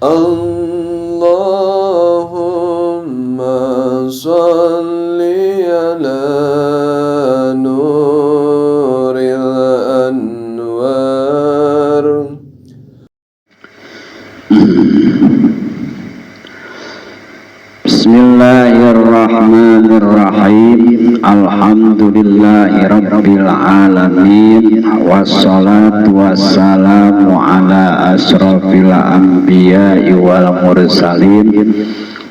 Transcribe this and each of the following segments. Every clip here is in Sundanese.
اللهم صل على نور الأنوار. Bismillahirrahmanirrahim. Alhamdulillahi rabbil alamin. Wassalatu wassalamu ala asrafil anbiya'i wal mursalin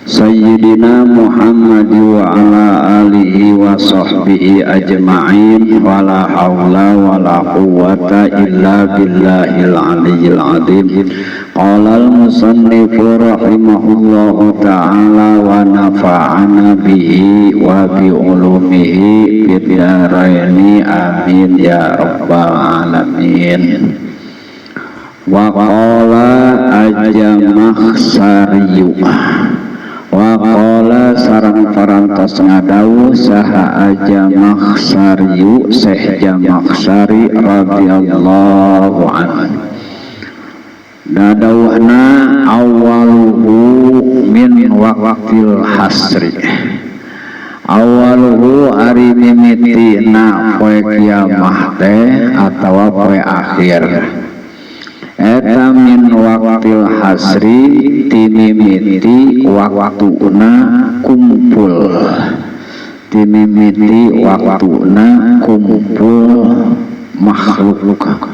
Sayyidina Muhammad wa ala alihi wa sahbihi ajma'in. Wala hawla wala quwwata illa billahil aliyyil azim. Qala al-musannifu rahimahullahu ta'ala wa nafa'ana bihi wa bi ulumihi fid dharaini, amin ya rabbal alamin. Wa qala Ajamakhsariyu, wa qala sareng parantos ngadawuh saha Ajamakhsariyu Syekh Jamakhsari radhiyallahu anhu. Dadawuhna awaluhu min waqtil hasri. Awaluhu ari mimitina poe kiamah teh atawa poe akhir. Eta min waqtil hasri timimiti waktuna kumpul. Timimiti waktuna kumpul makhluk.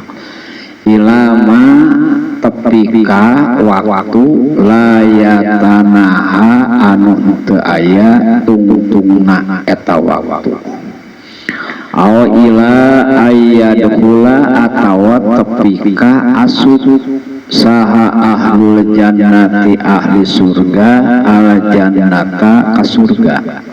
Ilama tepika waktu layatanaha anu teu aya tungtungna eta waktu. Aw ila ayyadkhula atawa tepika asup saha ahlul jannati ahli surga al jannata ka surga.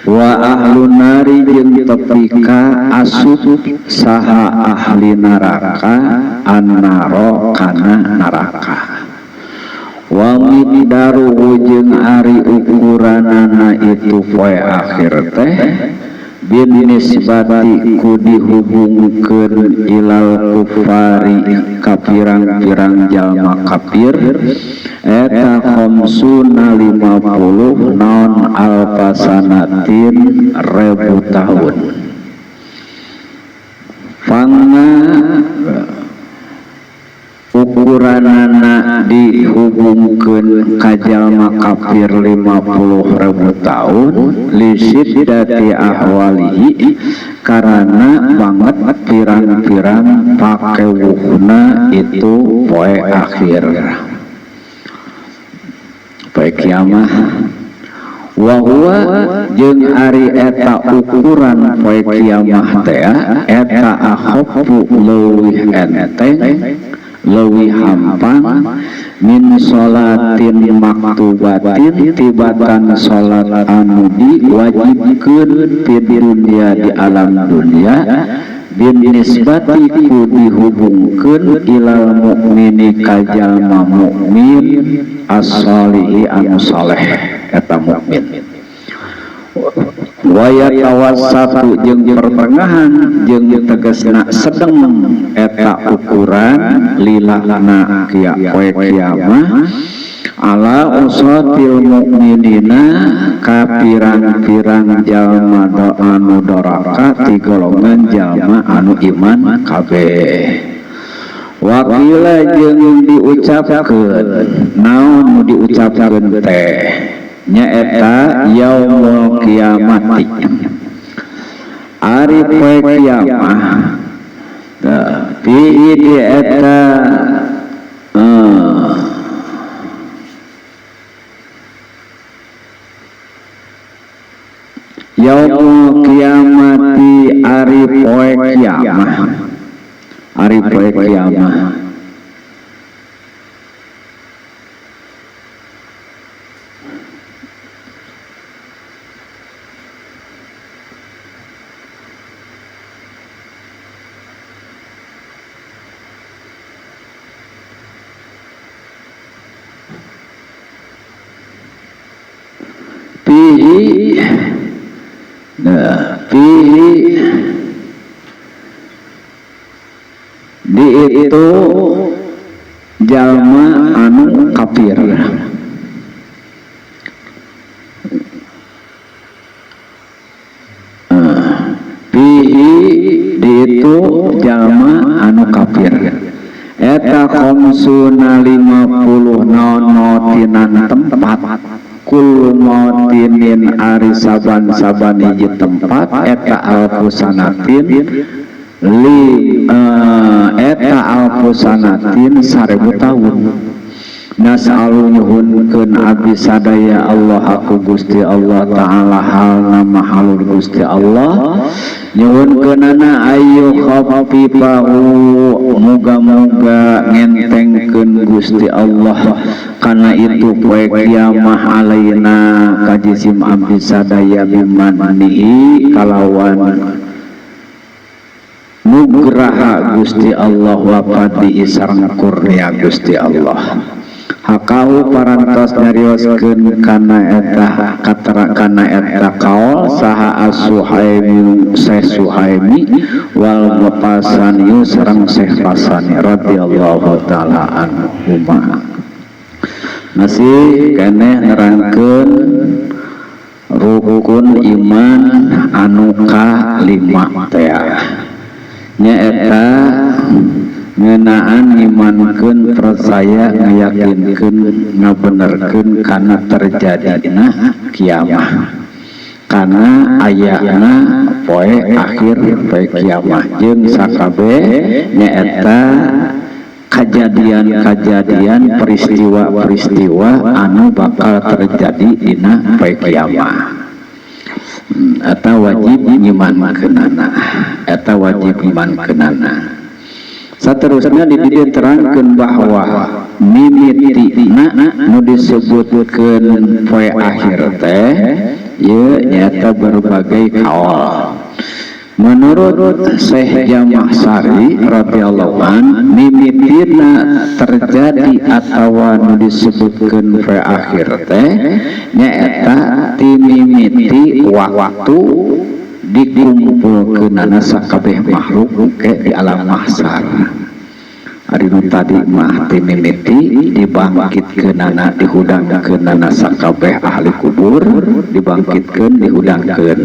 Wa ahlun nari jeung tepika asup saha ahli neraka annaro kana neraka. Wa miqdaru jeung ari ukuranana itu poe akhir teh bin nisbati ku dihubungkeun ilal kufari ka pirang-pirang jalma kafir eta khamsuna 50 naon alfasanatin ribu tahun. Pangna ukuranana dihubungkeun ka jalma kafir 50.000 tahun lisiddati ahwalihi karana banget pirang-pirang pakewuhna itu poe akhir poe kiamah. Wa huwa jeung ari eta ukuran poe kiamah teh eta akhaffu leuwih enteng leuwih hampang min sholatin maktubatin tibatan salat anu diwajibkeun di dunia di alam dunia bin nisbati ku dihubungkeun ilal mukmini ka jalma mukmin as-solihi anu saleh eta mukmin. Wa yatawassatu jeung pertengahan jeung tegasna sedeng eta ukuran lilana kia poe kiamah ala usatil mukminina ka pirang-pirang jalma anu doraka ti golongan jalma anu iman kabeh. Wakila jeung diucapkeun naon nu diucapkeun teh nyaeta yaumul kiamati ari poe kiamah fihi di eta yaumul kiamati ari poe kiamah ari poe kiamah fihi nah fihi di itu jalma anu eta khamsuna 50 naon mautinan tempat kullu mautinin ari saban-saban hiji tempat eta alfusanatin li eta alfusanatin 1000 tahun. Nas'alu nyuhunkeun abdi sadaya Allah aku Gusti Allah Ta'ala halna mahalur Gusti Allah nyuhunkeunana ayu khafifahu muga-muga ngentengkeun Gusti Allah kana itu poe kiamah alaina kajisim abdi sadaya bimanihi kalawan nugraha Gusti Allah wa fadlihi sareng kurnia Gusti Allah. Hakahu parantos nyarioskeun kana eta katera kana eta kaol saha as-Suhaimi Syekh Suhaimi wal Mufasani sareng Syekh Fasani radhiyallahu taala anhuma. Masih keneh nerangkeun rukun iman anu kalima teh nyaeta ngeunaan ngimankeun percaya ngayakinkeun ngabenerkeun kana terjadina kiamah kana ayana poe akhir poe kiamah jeung sakabeh nyaeta kajadian-kajadian peristiwa-peristiwa anu bakal terjadi dina poe kiamah. Eta wajib ngimankeunana, eta wajib ngimankeunana. Saterusnya di dieu terangkeun bahwa mimitina nu disebutkeun poe akhir teh ieu nyaeta berbagai kaol. Menurut Syekh Jamahsari radhiyallahu an, mimitina terjadi atawa nu disebutkeun poe akhir teh nyaeta ti mimiti waktu dikumpulkeunana sakabeh makhluk ke di alam mahsyar. Ari nu tadi mah ti mimiti dibangkitkeunana dihudangkeunana sakabeh ahli kubur dibangkitkeun dihudangkeun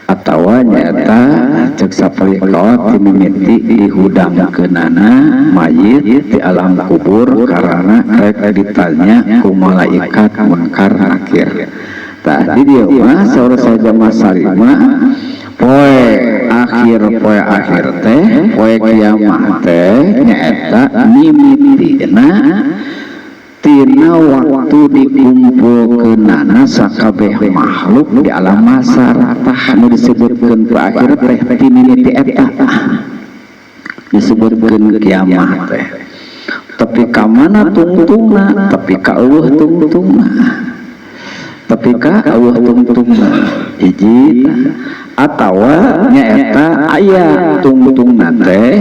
atawa nyaeta ceuk sapalih kaot ti mimiti dihudangkeunana mayit di alam kubur karana rek ditanya ku malaikat munkar nakir. Tah di dieu mah saur Syekh Jamahsari mah poe akhir teh poe kiamah teh nyaeta mimitina tina waktu dikumpulkeunana sakabeh makhluk di alam mahsyar. Tah nu disebutkeun poe akhir teh ti mimiti eta disebutkeun kiamah teh. Tapi ka mana tungtungna, tapi ka eueuh tungtungna, tapi ka eueuh tungtungna hiji atawa nyaeta aya tungtungna teh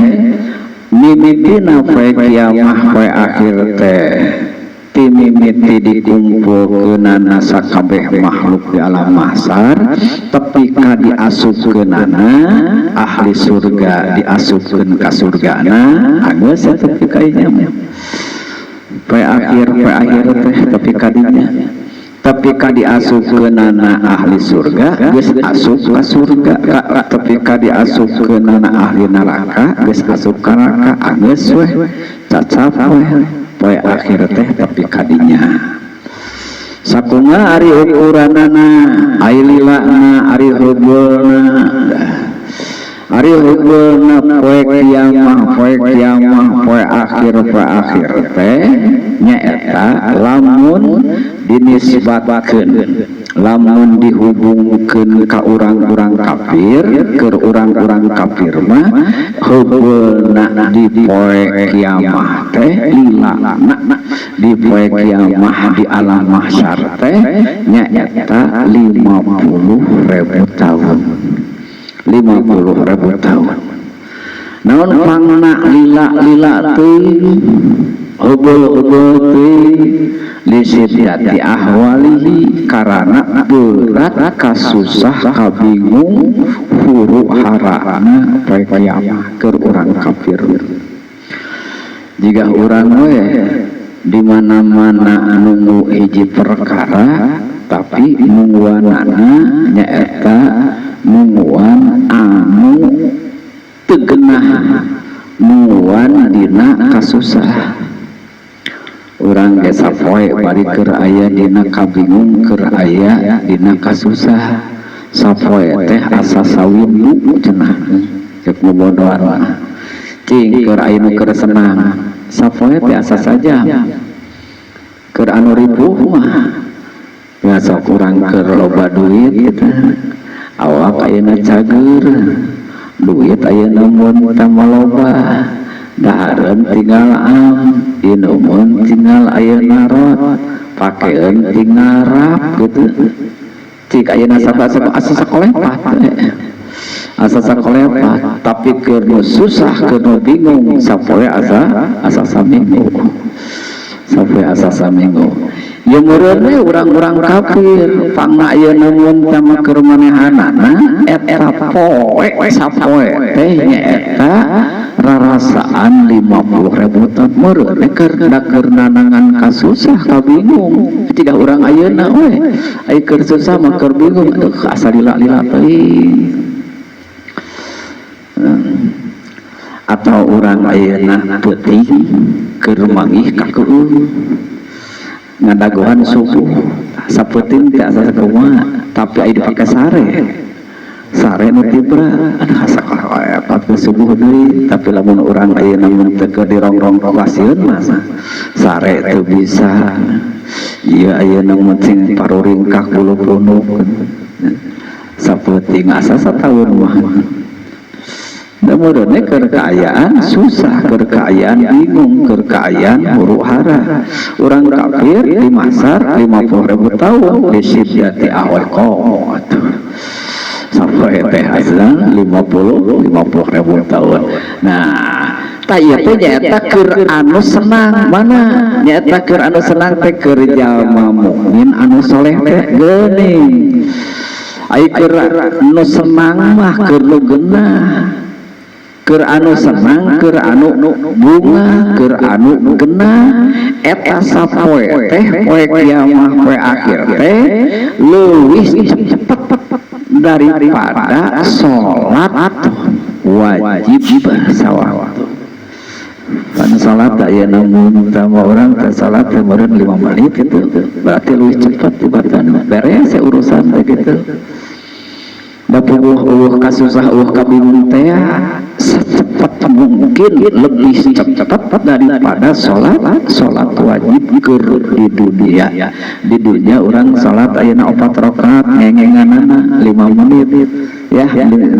mimitina poe kiamah poe akhir teh ti mimiti dikumpulkeunana sakabeh makhluk di alam mahsyar tepi ka diasupkeunana ahli surga diasupkeun ka surgana anggeus tepi ka ieu poe akhir teh tepi ka dinya tapi ka diasupkeunana ahli surga geus asup ka surga, tapi ka diasupkeunana ahli neraka geus asup ka neraka anggeus weh cacap weh poe akhir teh tapi kadinya. Sakumaha ari ukuranana, ari lilana, ari heubeulna, ari heubeulna poe kiamah, poe akhir teh nyaeta lamun dinisbatkeun, lamun dihubungkeun ka urang-urang kafir, keur urang-urang kafir mah heubeulna di poe kiamah teh lilana di poe kiamah di alam mahsyar teh nyaeta 50.000 tahun. 50.000 tahun. Naon pangna lila-lila teuing, heubeul-heubeul teuing lisiddati ahwalihi karana berat kasusah kabingung huru harana poe kiamah keur urang kafir. Jika urang we di mana-mana nunggu hiji perkara tapi nungguanana nyaeta nungguan anu teu genah Nungguan dina kasusah. Urang ge sapoe bari keur aya dina kabingung, keur aya dina kasusah, sapoe teh asa sawindu cenah cek bobodoan mah. Cing keur aya nu keur senang, sapoe teh asa saja. Keur anu ripuh mah ya sok urang keur loba duit gitu, awak ayeuna cager, duit ayeuna mun tambah loba, dahareun tinggal am, inumun tinggal ayeuna rot, pakeun tinggal rap gitu. Cik ayeuna sapa asa sakolepat, asa sakolepat. Tapi keur nu susah, keur nu bingung, sapoe asa asa saminggu, sapoe asa saminggu. Ya meureun we urang-urang kafir pangna ayeuna mun tama keur manehanana eta poe sapoe teh nyaeta rarasaan 50.000 tahun. Meureun we keur da keur nanangan kasusah, kabingung. Jiga urang ayeuna we, ai keur susah mah, keur bingung, aduh, asa lila-lila teuing. Atau urang ayeuna peuting keur manggih ka keueung ngadagoan subuh, sapeuting teh asa sakumaha, tapi aya dipake sare, sare nu tibra, aduh, asa kalepot ke subuh deui. Tapi lamun urang ayeuna mun teu keur dirongrong pasieun mah sare teu bisa. Ieu ayeuna mun cing paruringkak bulu punuk, sapeuting asa sataun mah. Da meureun keur kaayaan susah, keur kaayaan bingung, keur kaayaan huru hara. Urang kafir di mahsar 50.000 tahun disiddati awqat. Sampai teh azan 50 50.000 tahun. Nah, tah ieu teh nyaeta keur anu senang mana? Nyaeta keur anu senang teh keur jalma mukmin anu soleh teh geuning. Ai keur nu senang mah keur nu geunah, keur anu senang, keur anu bunga, keur anu genah, eta sapoe teh poe kiamah, poe akhir teh leuwih cepet daripada salat wajib sawaktu. Kan salat ayeuna mun tambah urang teh salat teh meureun 5 menit gitu, berarti leuwih cepet tibatan beres ya urusan teh gitu. Da puguh eueuh kasusah, eueuh kabingung teh secepat mungkin, lebih cepat daripada sholat sholat wajib keur di dunia. Di dunia urang sholat ayeuna 4 rakaat ngengenganana 5 menit ya,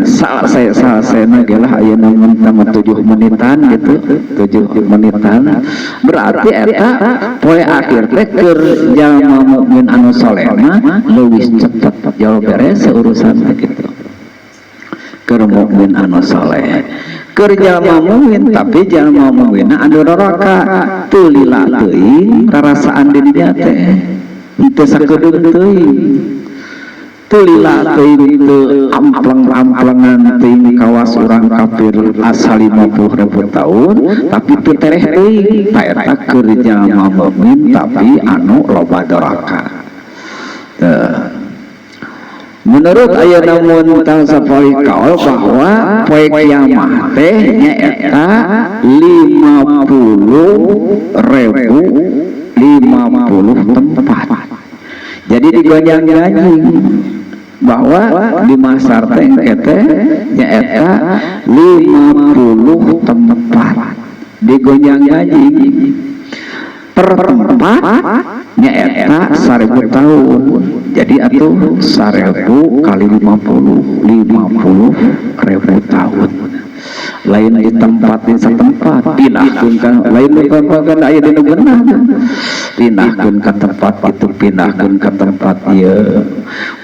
selesai selesai ge lah ayeuna mun tambah 7 menitan gitu, 7 menitan. Berarti eta poe akhir teh keur jalma mukmin anu soleh mah leuwih cepet jauh beres urusan teh gitu, keur mukmin anu soleh. Keur jalma mukmin, tapi jalma mukmin anu doraka, teu lila teuing rarasaan di dinya teh, teu sakedeung teuing, teu lila teuing, teu ampleng-amplengan teuing kawas urang kafir asa 50.000 tahun, tapi teu tereh teuing. Tah, eta keur jalma mukmin tapi anu loba doraka. Teu. Menurut ayeuna mun sapalih kaul bahwa poe kiamah teh nyaeta 50.000 50 tempat. Jadi digonjang-ganjing bahwa di mahsar teh engke teh nyaeta 50 tempat. Digonjang-ganjing per tempat nyaeta 1000 tahun. Jadi atuh 1000 kali 50, 50.000 tahun. Lain di tempat di setempat, pindahkeun ka lain di tempat kan aya di nu geunah, pindahkeun ka tempat itu, pindahkeun ka tempat ieu.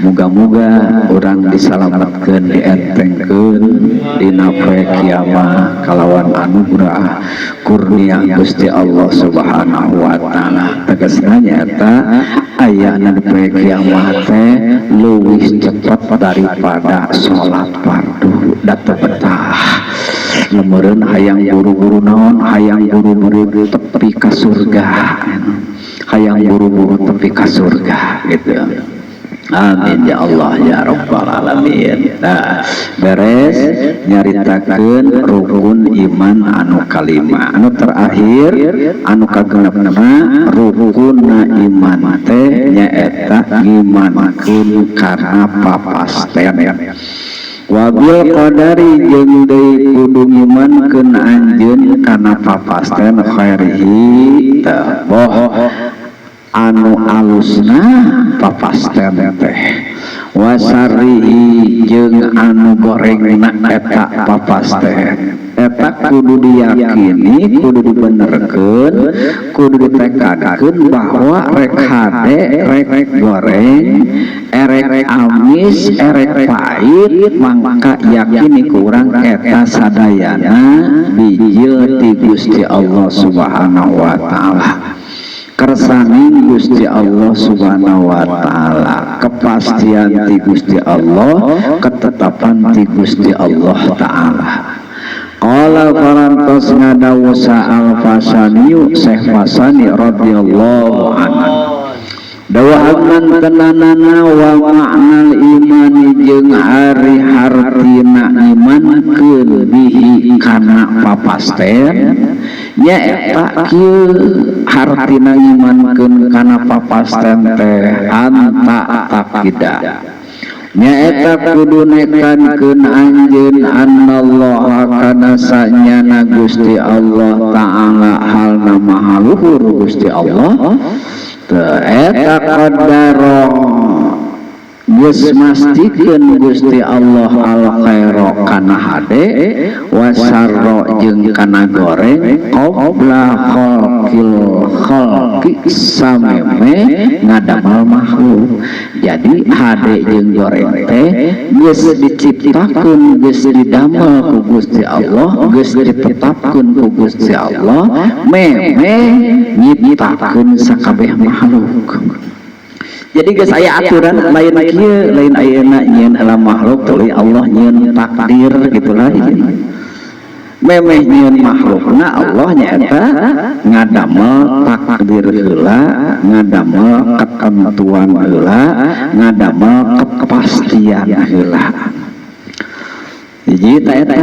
Muga-muga urang disalametkeun, dientengkeun dina poe kiamah kalawan anugerah kurnia Gusti Allah Subhanahu wa taala. Tegasna nyaeta ayana di poe kiamah teh leuwih cepet daripada salat fardu. Da teu betah lemeureun, hayang buru-buru naon, hayang buru-buru tepi ka surga, hayang buru-buru tepi ka surga gitu. Amin ya Allah ya Rabbal alamin. Nah, beres nyaritakeun rukun iman anu kalima. Anu terakhir anu kagenepna rukunna iman teh nyaeta ngimankeun kana papasten. Wabil qadari jeung deui kudu ngimankeun anjeun kana papasten khairihi teh boh anu alusna papasten teh wasarrihi jeung anu gorengna eta papasten eta kudu diyakini, kudu dibenerkeun, kudu ditekadkeun bahwa rek hade, rek goreng, erek amis, erek pahit, mangka yakini kurang eta sadayana bijil ti Gusti Allah Subhanahu wa taala. Kersaning Gusti Allah Subhanahu wa taala, kepastian ti Gusti Allah, ketetapan ti Gusti Allah taala. Qala parantos ngadawuh Al-Fasani Syekh Fasani radhiyallahu anhu. Dawuhan tenanana wa ma'nal imani jeung ari hartina imankeun bihi kana papasten nyaeta kieu hartina imankeun kana papasten teh anta taqida nyaeta kudu nekankeun anjeun annallaha kana sanyana Gusti Allah taala halna maha luhur Gusti Allah eta qadara geus mastikeun Gusti Allah al khaira kana hade wasarra jeung kana goreng qabla khalqil khalqi sameme ngadamel makhluk. Jadi hade jeung goreng teh geus diciptakeun, geus didamel ku Gusti Allah, geus ditetapkeun ku Gusti Allah meme nyiptakeun sakabeh makhluk. Jadi geus aya aturan lain kieu, lain ayeuna nyieun heula makhluk tuluy Allah nyieun takdir gitu lain. Memeh nyieun makhlukna Allah nyaeta ngadamel takdir heula, ngadamel ketentuan heula, ngadamel kepastian heula. Hiji ta eta.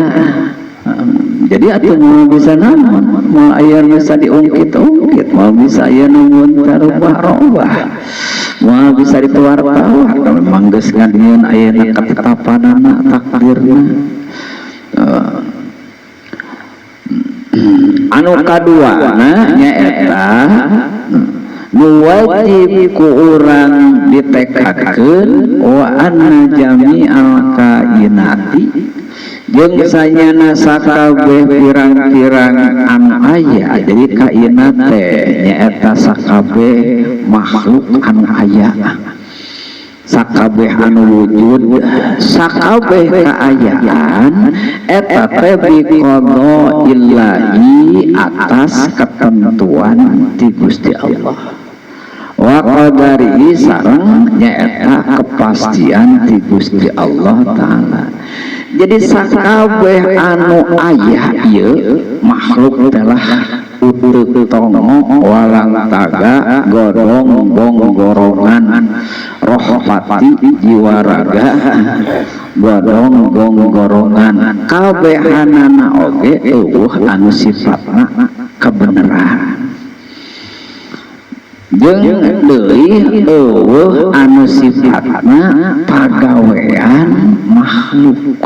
Jadi atuh moal bisa naon, moal aya bisa diungkit-ungkit, moal bisa aya nu tarubah-robah, moal bisa ditawar-tawar. Memang geus ngadieu ayeuna ketetapanana takdirna. Anu kaduana nyaeta nu wajib ku urang ditekadkeun wa anna jami'al kainati jeung sanyana sakabeh pirang-pirang anu aya. Jadi kainat teh nyaeta sakabeh makhluk anu aya, sakabeh anu wujud, sakabeh kaayaan eta teh biqada illahi atas ketentuan ti Gusti Allah wa qadarihi sareng nyaeta kepastian ti Gusti Allah taala. Jadi sakabeh anu aya ieu makhluk telah uteuk tongo walang taga godong bonggorongan roh pati jiwa raga godong gonggorongan kabehanana oge eueuh anu sifatna kebenaran jeung deui eueuh anu sifatna pagawean makhluk,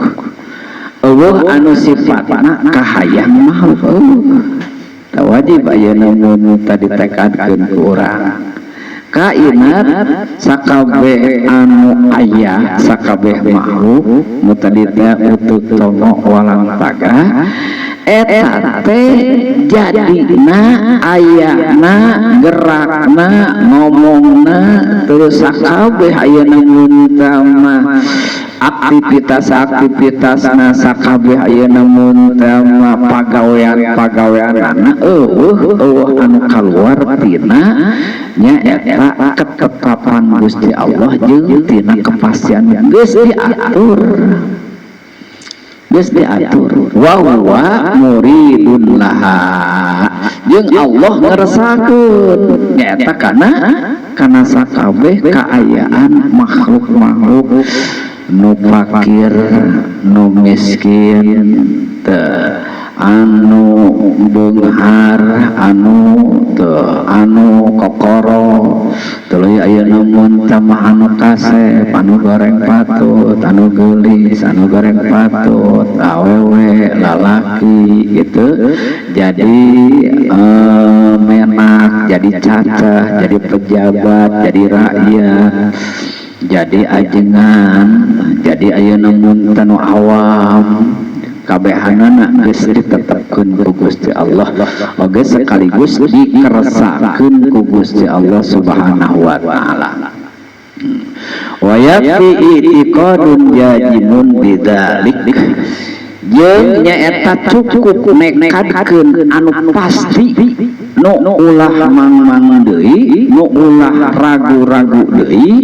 eueuh anu sifatna kahayang makhluk. Eueuh tah wajib ayeuna mun tadi tekadkeun ku urang kainat sakabeh anu aya, sakabeh makhluk nu tadi teh uteuk tongo walang taga eta teh jadina ayana gerakna ngomongna terus sakabeh ayeuna mun mah aktivitas-aktivitasna sakabeh ayeuna mun mah pagawean-pagaweanana eueuh eueuh anu kaluar tina nyaeta ketetapan Gusti Allah jeung tina kepastian geus diatur. Geus diatur wa huwa muridun laha, jeung Allah ngeresakeun nyaeta kana sakabeh kaayaan makhluk-makhluk nu fakir, nu miskin teu, anu beunghar, anu teu, anu kokoro tuluy ayeuna mun tambah anu kasep, anu goreng patut, anu geulis, anu goreng patut, awewe, lalaki gitu, jadi menak, jadi cacah, jadi pejabat, jadi rakyat, jadi ajengan, jadi ayeuna mun tanu awam, kabehanana geus ditetepkeun ku Gusti Allah oge sekaligus dikeresakeun ku Gusti Allah Subhanahu wa taala. Wa yakfi i'tiqadun jazimun bidzalik, jeung nyaeta cukup nekadkeun anu pasti, nu ulah mang-mang deui, nu ulah ragu-ragu deui,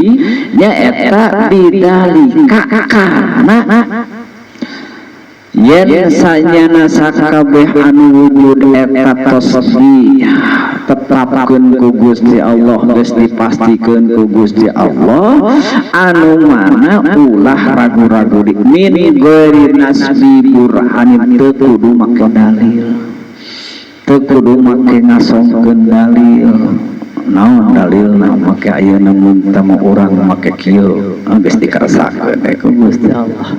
nyaeta bidzalika kana yen sanyana sakabeh anu wujud eta tos ditetapkeun ku Gusti Allah, geus dipastikeun ku Gusti Allah, anu mana ulah ragu-ragu di min ghairi nasbi burhanin, teu kudu make dalil, teu kudu make ngasongkeun dalil. Naon dalilna make ayeuna mun teu urang make kieu? Geus dikeresakeun ku Gusti Allah,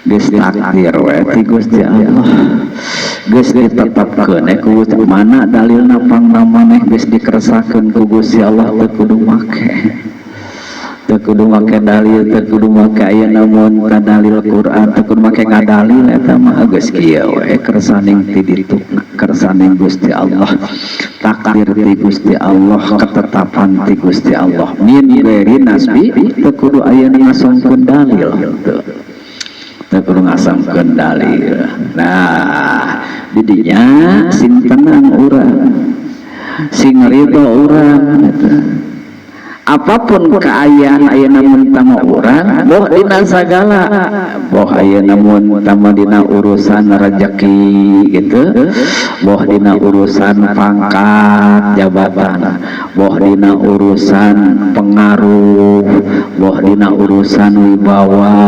geus takdir we ti Gusti Allah, geus ditetapkeun ku Gusti. Mana dalilna pangna maneh? Geus dikeresakeun ku Gusti Allah, teu kudu make, teu kudu make dalil, teu kudu make ayeuna mun ka dalil Quran, teu kudu make ngadalil. Eta mah geus kieu we kersaning ti ditu, kersaning Gusti Allah, takdir ti Gusti Allah, ketetapan ti Gusti Allah. Min ghairi nasbi, teu kudu ayeuna ngasongkeun dalil, teu teu kudu ngasongkeun dalil. Nah, didinya sing tenang urang, sing ridho urang eta. Apapun keayaan ayeuna mun tama urang, boh dina sagala, boh ayeuna mun tama dina urusan rezeki gitu, boh dina urusan pangkat jabatan, boh dina urusan pengaruh, boh dina urusan wibawa,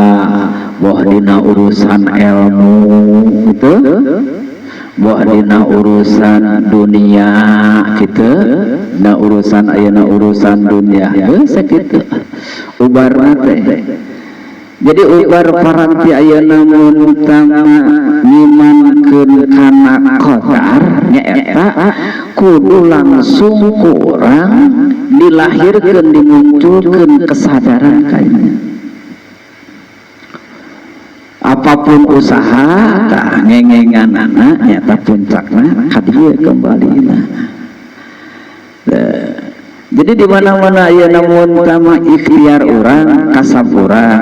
boh dina urusan ilmu gitu, boh dina urusan dunia gitu, na urusan ayeuna urusan dunia heuh sakitu ubarna teh. Jadi ubar paranti ayeuna mun tama ngimankeun kana qadar nyaeta kudu langsung kurang dilahirkeun, dimunculkeun kesadaran kayaknya. Apapun usaha tah ngengenganana nyata puncakna ka dieu kembali. Jadi di mana-mana ayeuna mun tama ikhtiar urang, kasab urang,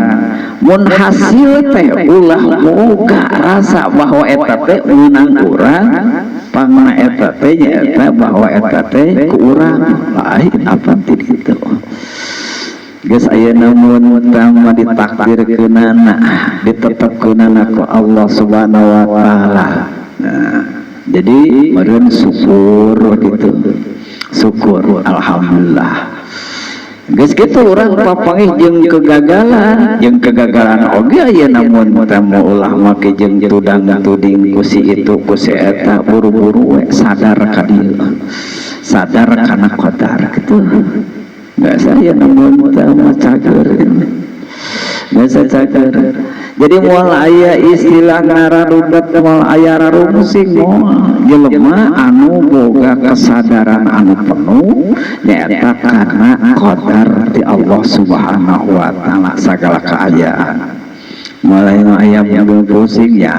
mun hasil teh ulah boga rasa bahwa eta teh meunang urang, pangna eta teh nyaeta bahwa eta teh ku urang lain, apa ti ditu. Geus ayeuna mun tama ditakdirkeunana, ditetepkeunana ku Allah Subhanahu wa taala. Nah, jadi meureun syukur gitu, syukur alhamdulillah. Geus kitu urang papanggih jeung kegagalan, jeung kegagalan oge ayeuna mun tama ulah make jeung tudang tuding ku si itu, ku si eta, buru-buru we sadar ka dieu, sadar kana qadar gitu. Nggak saya namun tama cager, nggak saya cager. Jadi moal aya istilah ngararudet, moal aya rarungsing, moal. Jelema anu boga kesadaran anu penuh nyaeta kana qadar ti Allah Subhanahu wa taala sagala kaayaan. Mulai aya mobil pusing ya,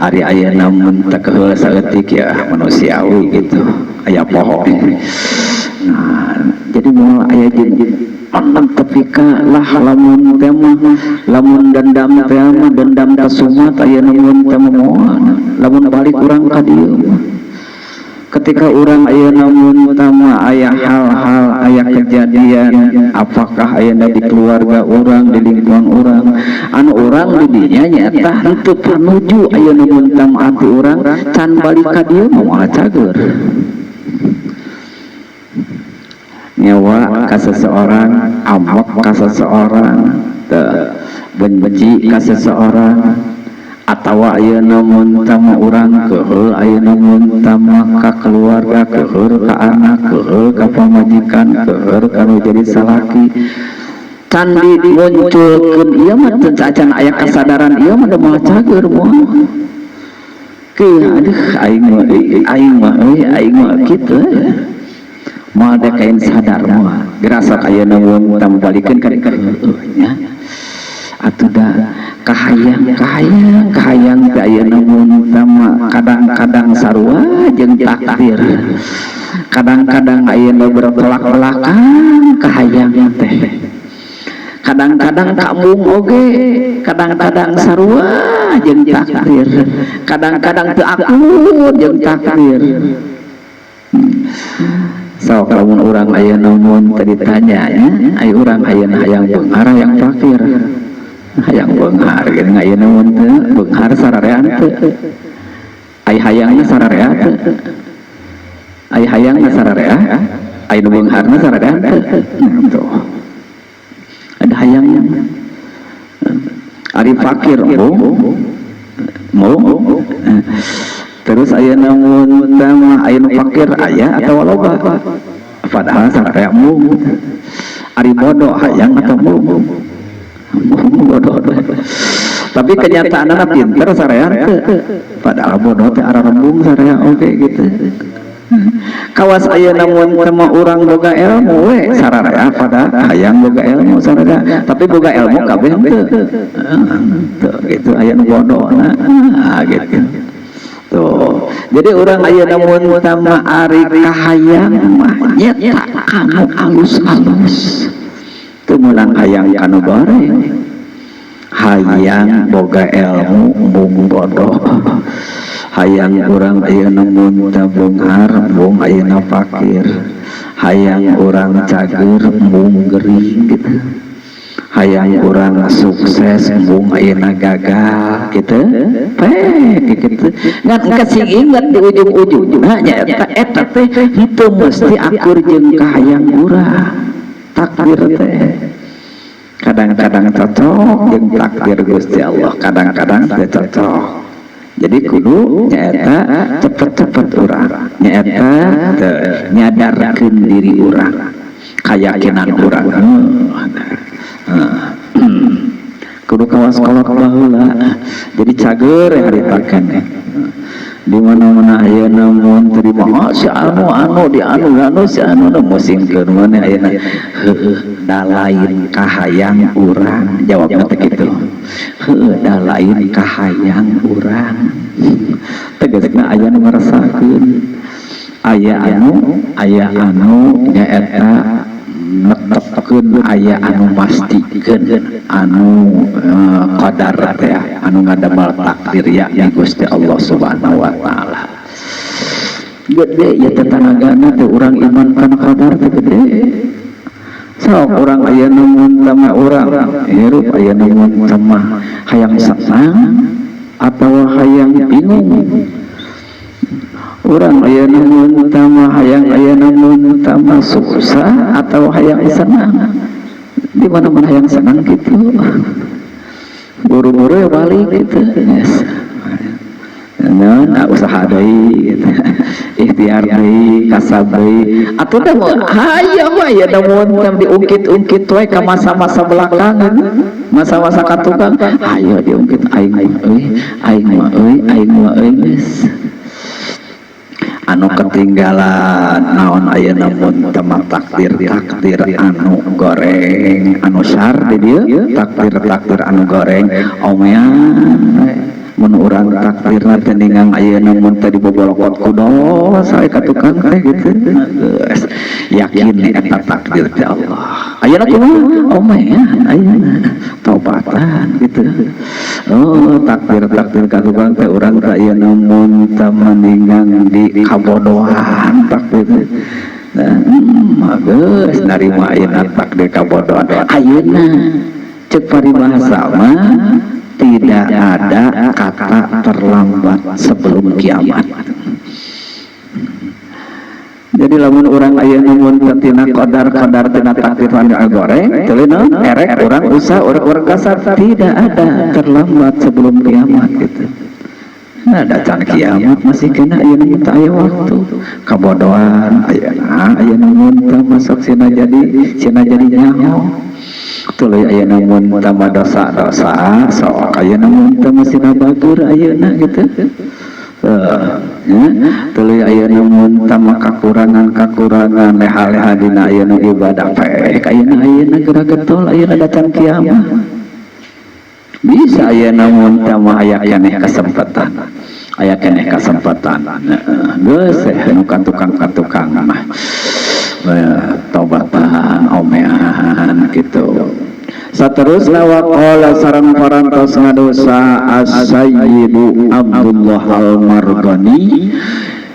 ari ayeuna mun teu keheul saeutik ya manusiawi gitu, aya poho. Nah, jadi moal aya jeung menang tepi ka lah lamun teh mah, lamun dendam teh mah, dendam kasumat ayeuna mun teh mah moal lamun balik urang ka dieu mah. Ketika urang ayeuna mun tama aya hal-hal, aya Kejadian apakah ayeuna di keluarga urang, di lingkungan urang, anu urang di dinya nyaeta henteu panuju ayeuna mun ati urang can balik ka dieu mah moal cager. Nyawa ka seseorang, ambek ka seseorang, benci ka seseorang, atawa ayeuna mun tama urang keuheul ayeuna mun tama ka keluarga, keuheul ka anak, keuheul ka pamajikan, keuheul ka nu jadi salaki. Can dimunculkeun ieu mah teu acan aya kasadaran ieu mah da moal cager moal. Kieu aduh aing mah aing mah euy aing mah kitu. Moal dek kain sadar moal. Gerasa ayeuna mun tama balikeun ka heueuh nya. Atuh da kahayang kahayang kahayang teh ayeuna mun tama kadang-kadang sarua jeung takdir. Kadang-kadang ayeuna bertolak belakang kahayang teh. Kadang-kadang kaembung oge, kadang-kadang sarua jeung takdir. Kadang-kadang teu akur jeung takdir. Sok lamun urang ayeuna mun teu ditanya nya, aya urang ayeuna hayang beunghar hayang fakir. Hayang beunghar geuning ayeuna mun teu beunghar sararean teu. Ai hayangna sararea teu. Ai hayangna sararea, ai nu beungharna sararean teu. Nah, tuh. Ada hayangnya. Ari fakir embung. Mau. Terus ayeuna mun tama aya nu fakir aya atawa loba. Padahal sararea embung. Ari bodoh hayang atau embung. Bodoh. Tapi kenyataanna pinter sararea teu. Padahal bodoh teh ararembung sararea oge gitu. Kawas ayeuna mun teu urang boga ilmu we sararea pada hayang boga ilmu sararea, tapi boga ilmu kabeh teu. Teu gitu aya nu bodohna gitu. Tuh. Jadi urang ayeuna mun tama ari kahayang mah nyeta kanu alus-alus. Teu meunang hayang kanu goreng. Hayang boga ilmu mung bodoh. Hayang urang ayeuna mun teu beunghar mung ayeuna fakir. Hayang urang cager mung gering gitu. Hayang urang sukses mung ayeuna gagal gitu. Pek gitu. Ngan kasih ingat di ujung-ujungna nya eta teh henteu mesti akur jeung kahayang urang. Takdir teh kadang-kadang cocok jeung takdir Gusti Allah, kadang-kadang teu cocok. Jadi kudu nyaeta cepet-cepet urang, nyaeta nyadarkeun diri urang, kayakinan urang. Kudu kawas kolot baheula. Jadi cager haritakeun. Di mana-mana ayeuna mun terima si anu anu di anu anu si anu nu musingkeun maneh ayeuna heueuh da lain kahayang urang, jawabna teh kitu. Heueuh da lain kahayang urang. Tegasna aya nu ngarasakeun, aya anu nyaeta netepkeun, aya anu mastikeun anu qadar teh anu ngadamel takdir yakni Gusti Allah Subhanahu wa taala. Gede ya teh tanagana teh urang iman kana qadar teh gede. Sok urang ayeuna mun tama urang hirup ayeuna mun tama hayang senang atawa hayang bingung. Urang ayeuna mun tama hayang ayeuna mun tama susah atau hayang senang. Di mana-mana hayang senang gitu. Buru-buru ya balik gitu. Yes. Nah, usaha deui gitu. Ikhtiar deui, kasab deui. Atuh teh hayang we ya da mun diungkit-ungkit we ka masa-masa belakangan, masa-masa ka tukang, hayo diungkit aing mah euy, aing mah euy, aing mah euy geus. Anu ketinggalan naon ayeuna mun teu takdir takdir anu goreng anu syar di dieu, takdir takdir anu goreng omean mun urang takdirna teh ningang ayeuna mun teh dibobolokot ku dosa ka tukang teh gitu. Geus yakin eta takdir teh Allah. Ayeuna kumaha omean ayeuna tobatan gitu. Oh takdir takdir ka tukang teh urang teh ayeuna mun teh meninggang di kabodohan takdir. Nah, geus narima ayeuna takdir kabodohan. Ayeuna cek paribahasa mah tidak ada kata terlambat sebelum kiamat. Jadi lamun urang ayeuna mun tina qadar-qadar, tina takdir anu goreng, tuluy naon erek urang usaha, urang kasar, tidak ada terlambat sebelum kiamat gitu. Nah, datang kiamat masih kena ayeuna mah aya waktu. Kabodohan ayeuna, ayeuna mun teu masuk sina jadi nyaho. Tuluy ayeuna mun tambah dosa-dosa, sok ayeuna mun teu sina bager ayeuna gitu. Ya, tuluy ayeuna mun tambah kakurangan-kakurangan, leha-leha dina ayeuna ibadah, pek ayeuna, ayeuna geura getol, ayeuna datang kiamat. Bisa ayeuna mun tambah aya keneh kesempatan. Aya keneh kesempatan. Geus nu katukang-katukang mah. Tobatan, omean gitu. Saterusna waqala sareng parantos ngadosa As-Sayyidu Abdullah Al-Marghani,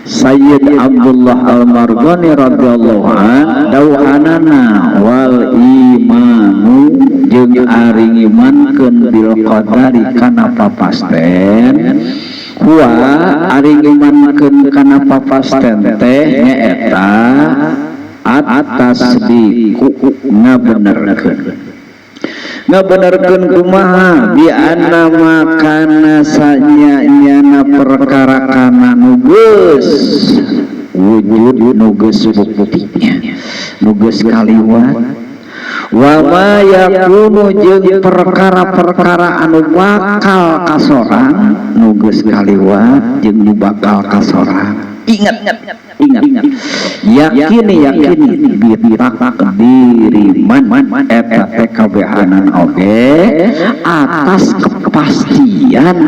Sayyid Abdullah Al-Marghani radhiyallahu an, dawuhanana wal imanu jeung ari ngimankeun bil qadari kana papasten, huwa ari ngimankeun kana papasten teh nyaeta at-tasdiqu ngabenerkeun. Ngabenerkeun kumaha? Bi anna makana sanya nyana perkara kana nu geus wujud, nu geus buktinya, nu geus kaliwat, wa ma yakunu jeung perkara-perkara anu bakal kasorang, nu geus kaliwat jeung nu bakal kasorang. Ingat, ingat, yakini, yakini bitakdiri man eta teh kabehanan oge atas kepastian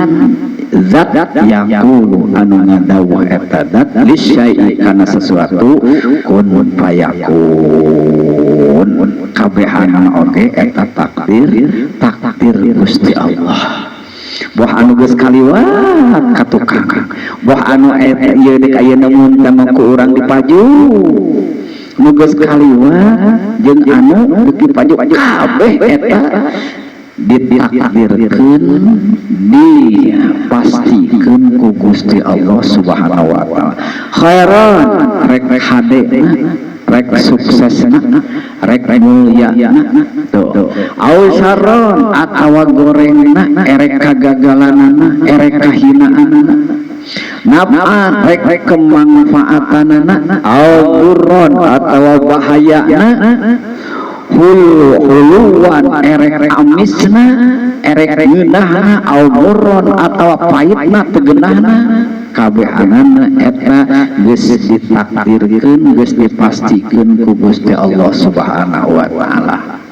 zat yaqulu anu ngadawuh eta zat lisyai kana sesuatu kun fayakun. Kabehanan oge eta takdir, takdir Gusti Allah, boh anu geus kaliwat ka tukang, boh anu eta ieu dek ayeuna mun teh ku urang dipaju, nu geus kaliwat jeung anu dek dipaju, kabeh eta ditakdirkeun, dipastikeun ku Gusti Allah Subhanahu wa taala. Khairan rek hade, rek suksesna, rek mulyana tuh, au syarron atawa gorengna, erek kagagalanana, erek kahinaanana, naf'an rek kemangfaatanana, au durron atawa bahayana, huluwan erek amisna, erek ngeunahna, au murron atawa pahitna, tegenahna, kabehanana eta geus ditakdirkeun, geus dipastikeun ku Gusti Allah Subhanahu wa taala.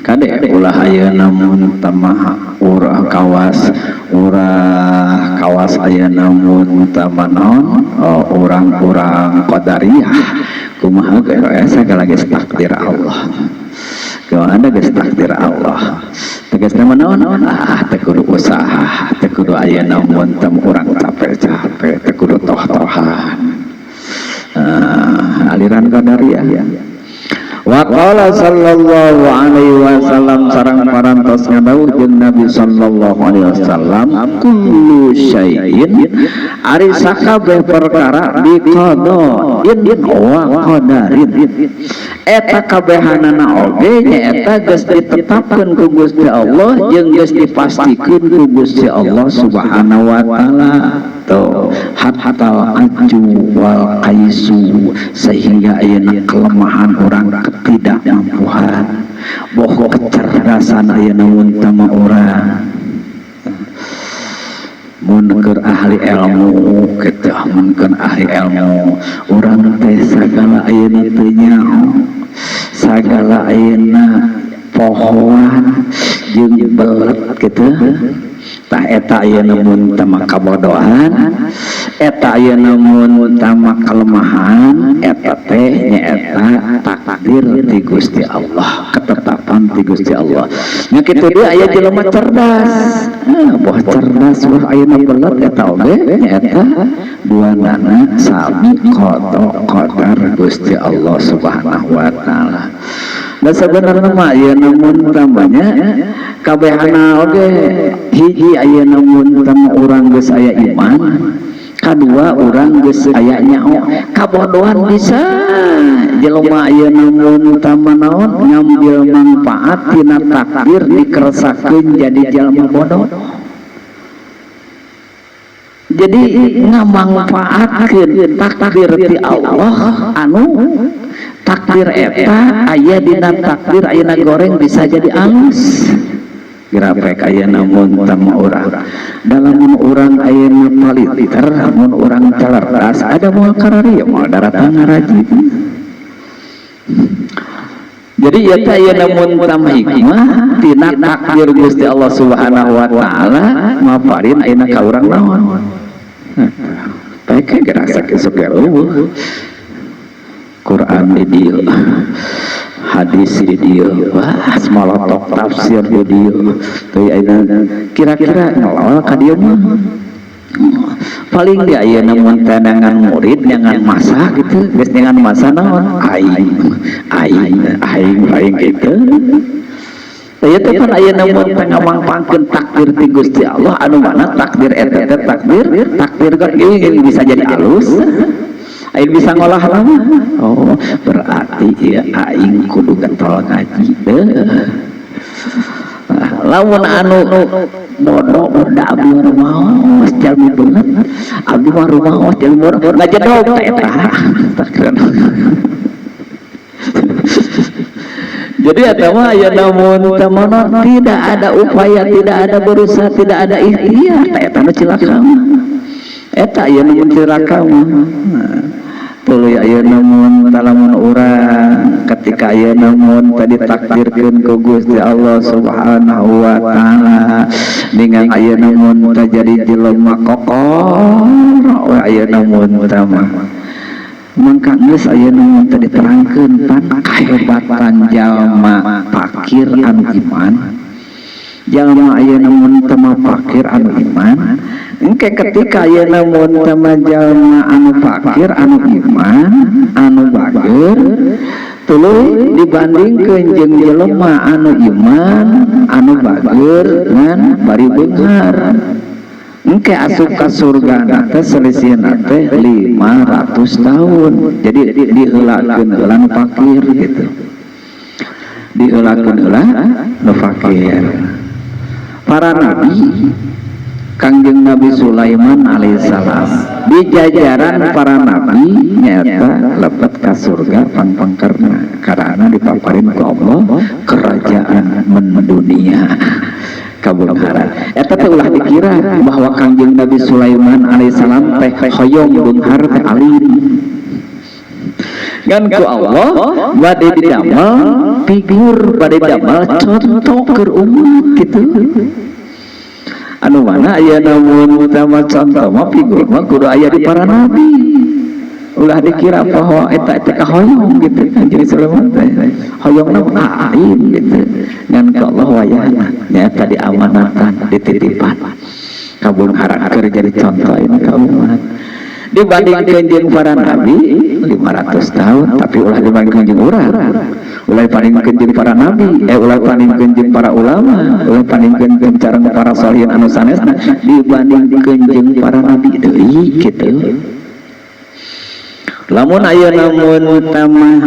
Kade ulah ayeuna mun tamaha urah kawas, urah kawas ayeuna mun tama naon, oh, urang-urang qadariyah kumaha ge sagala geus takdir Allah. Kumaha ada geus takdir Allah, tegasna mah naon, ah, teu kudu usaha, teu kudu ayeuna mun tem urang capek-capek, teu kudu toh-tohan. Aliran qadariyah. Wa qala sallallahu alaihi wasallam sareng parantos ngadawuh jeung Nabi sallallahu alaihi wasallam, kullu syai'in ari sakabeh perkara biqada'in wa qadarin eta kabehanana oge nyaeta geus ditetapkeun ku Gusti Allah jeung geus dipastikeun ku Gusti Allah Subhanahu wa taala. Tuh, hatta aju wal kaisu, sehingga ayeuna kelemahan orang, ketidakmampuan, boh kecerdasan ayeuna mun tama urang mun keur ahli ilmu kitu, mun keur ahli ilmu urang teh sagala ayeuna teu nyaho, sagala ayeuna pohoan jeung belet kitu. Tah, eta ayeuna mun tama kabodohan, eta ayeuna mun tama kelemahan, eta teh nyaeta takdir ti Gusti Allah, ketetapan. Ketetapan ti Gusti Allah. Nya kitu deui aya jelema cerdas. Boh cerdas boh ayeuna belet eta oge nyaeta duanana sami qada qadar Gusti Allah Subhanahu wa taala. Da sebenarnya mah ayeuna mun tambahnya kabehana oge hiji ayeuna mun tama urang geus aya iman, kadua urang geus aya nyaho, kabodohan bisa jelema ayeuna mun tama naon ngambil manfaat tina takdir dikeresakeun jadi jelema bodoh. Jadi ngamangfaatkeun takdir ti Allah anu takdir eta aya dina takdir ayeuna goreng bisa jadi alus. Grafek ayeuna mun tama urang dalam urang ayeuna paliter mun urang cerdas ada moal kararieu moal daratang ngaraji. Jadi ieu teh ayeuna mun tama hikmah tina takdir Gusti Allah Subhanahu wa taala maparin ayeuna ka urang naon. Baik gerasa esuk ge eueuh. Quran di dieu, hadis di dieu, wah malotok tafsir di dieu. Teuy ayeuna kira-kira ngelol ka dieu mah. Paling ge ayeuna mun tenangan murid jangan masa gitu, geus jangan masa naon aing aing aing aing gitu. Teu teh pan ayeuna mun teh ngamangpangkeun takdir ti Gusti Allah anu mana takdir eta teh takdir takdir gini bisa jadi alus. Aing bisa ngolah lama. Oh, berarti ya aing kudu getol ngaji deh. Lamun anu bodoh da abdi mah rumaos jalmi beungeut, abdi mah rumaos jalmi bodoh ngajedog teh eta. Takdiran. Jadi eta mah aya namun tamono tidak ada upaya, tidak ada berusaha, tidak ada ikhtiar, teh eta nu cilaka mah. Eta aya namun cilaka mah. Tuluy ayeuna mun talamun urang ketika ayeuna mun tadi takdirkeun ku Gusti Allah Subhanahu wa taala dengan ayeuna mun teh jadi jelema kokor we ayeuna mun teh mah. Mangka geus ayeuna mun teh diterangkeun pan kahebatan jalma fakir anu iman. Jalma ayeuna mun teh mah fakir anu iman. Engke ketika ayeuna mun teh mah jalma anu fakir anu iman anu bager tuluy dibandingkeun jeung jelema anu iman anu bager ngan bari beunghar. Engke asup ka surga teh selisihna teh 500 tahun. Jadi diheulakeun heula nu fakir gitu. Diheulakeun heula nu fakir. Para nabi Kangjeng Nabi Sulaiman alaihissalam di jajaran para nabi nyata lebet ka surga pangpangkerna karena dipaparin ku Allah kerajaan mendunia kabeungharan. Eta teh ulah dikira bahwa Kangjeng Nabi Sulaiman alaihissalam teh hoyong beunghar teh alim. Ngan ku Allah bade didamel figur, bade damel contoh keur umat gitu. Anu mana aya namun utama contoh mah figur mah kudu aya di para nabi. Ulah dikira bahwa eta teh kahoyong gitu kan jadi Sulaiman teh hoyongna alim gitu. Ngan ku Allah wayahna nyaeta diamanatan, dititipan. Kabeungharan keur jadi contoh ini ka umat. Dibandingkeun jeung para nabi 500 tahun, tapi ulah dibandingkeun jeung urang. Ulah dibandingkeun jeung para nabi, ulah dibandingkeun jeung para ulama, ulah dibandingkeun jeung carang para sholihin anu sanesna, dibandingkeun jeung para nabi deui kitu. Lamun ayeuna mun tamah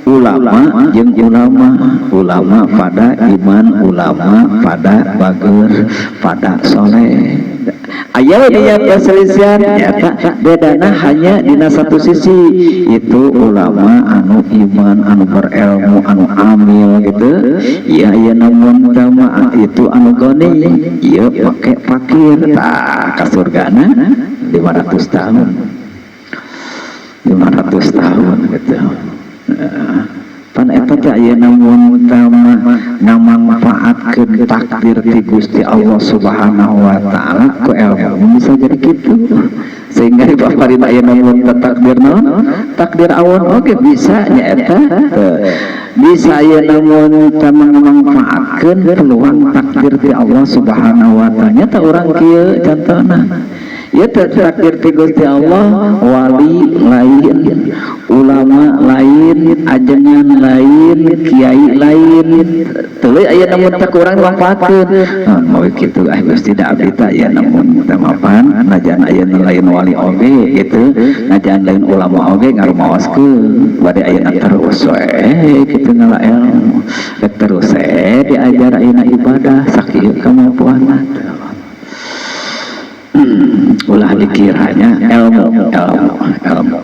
ulama jeung ulama, ulama pada iman, ulama pada bager, pada soleh. Aya dia perselisihan nyata bedana hanya dina satu sisi, itu ulama anu iman, anu berilmu, anu amil gitu. Ya ya namun tama itu anu goni, ieu pake fakir tah ka surgana 500 tahun. 500 tahun gitu. Pan eta Eta teh ayeuna mun ngamanfaatkeun takdir ti Gusti Allah Subhanahu wa taala ku ilmu bisa jadi kitu, sehingga di paparina ayeuna mun takdir naon, takdir awon oge bisa nyaeta bisa ayeuna mun ngamanfaatkeun peluang takdir ti Allah Subhanahu wa taala. Nyata urang kieu contohna ya, takdir ti Gusti Allah, wali lain, ulama lain, ajengan lain, kiai lain, tuluy aya namun teh kurang manfaatkeun. Ah, mau kitu ah Gusti, da abdi teh aya namun teh mapan najan ayeuna lain wali oge gitu, najan lain ulama oge, ngarumaoskeun bade ayeuna terus we kitu ngala ilmu, rek terus we diajar ayeuna ibadah sakieu kemampuanna. Ulah dikiranya ilmu ilmu ilmu